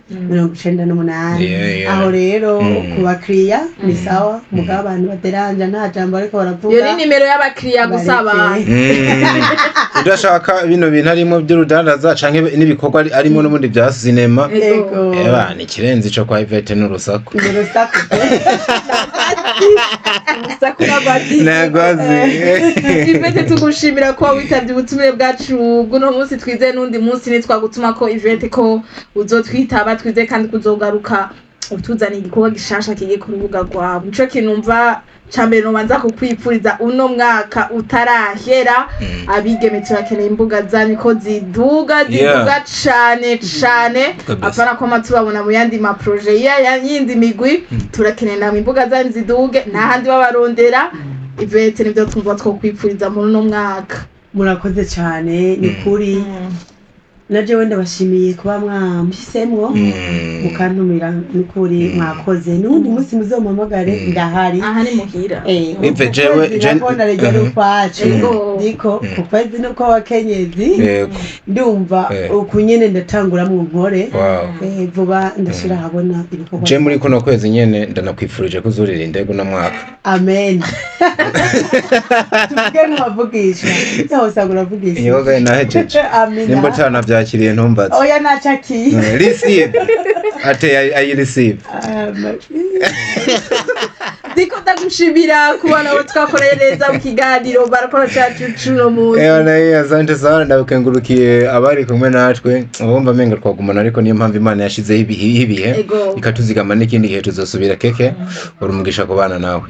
[SPEAKER 4] 98. Aho rero ku bakiriya ni sawa, mugabo abantu baderanja nta jambo ariko baravuga.
[SPEAKER 1] Iyo ni nimero y'abakiriya gusa abantu.
[SPEAKER 2] Udashaka bino bintu arimo by'urudandaza canke n'ibikorwa arimo n'ubundi bya sinema.
[SPEAKER 4] Ego.
[SPEAKER 2] Eba ni ikirenze ico kwa Ivete n'urusaku.
[SPEAKER 4] Ni urusaku pe.
[SPEAKER 1] Urusaku n'agwazi.
[SPEAKER 2] Nagwazi.
[SPEAKER 1] Ivete, tugushimira ko witabye ubutumire bwacu bw'uno munsi. Twizeye n'undi munsi nitwagutuma ko, Ivete, ko uzotwitaba. Twizeye kandi kuzogaruka. Utuzaniye igikorwa gishasha kigiye ku rubuga rwawe. Nico kintu mva ca mbere nobanza kukwipfuriza uno mwaka utarahera. Abigeme turakeneye imbuga zanyu ko ziduga, ziduga cane cane.
[SPEAKER 2] Kabisa.
[SPEAKER 1] Apana ko tubabona mu yandi ma projets ya yindi migwi. Turakeneye namwe imbuga zanyu ziduge, nta handi babarondera. Ivete, nivyo twumva twokwipfuriza muri uno mwaka.
[SPEAKER 4] Murakoze cyane, ni kuri na jewe ndabashimiye kuba mwamushyisemwo mukantumira. Ni kuri mwakoze. N'uwundi munsi muzompamagare, ndahari.
[SPEAKER 1] Aha ni muhira.
[SPEAKER 2] Ive, jewe-
[SPEAKER 4] Jewe regera ukwacu. Niko ku kwezi nuko abakenyezi ndumva uku nyene ndatanguramwo nkore. Vuba ndashira ahabona ibikorwa.
[SPEAKER 2] Je muri kuno kwezi nyene ndanakwifurije kuzurira indege uno mwaka.
[SPEAKER 4] Amen. Tuvuge nk'abavugisha, yaho usanga uravugisha.
[SPEAKER 2] Iyoga nahejeje.
[SPEAKER 4] Amina.
[SPEAKER 2] Nimba utanavyakiriye, ntumbaze.
[SPEAKER 4] Oya, nacakiye.
[SPEAKER 2] Receive ate I receive.
[SPEAKER 1] Ndiko ndagushimira kubona abo twakoreye neza mu kiganiro barakora cacu cuno munsi.
[SPEAKER 2] Ewa naye asante sana, ndabukengurukiye abari kumwe natwe. Ubumva menga twagumana, ariko niyo mpamvu Imana yashizeho ibihe ikatuzigama n'ikindi gihe tuzosubira. Keke, uri umugisha kubana nawe.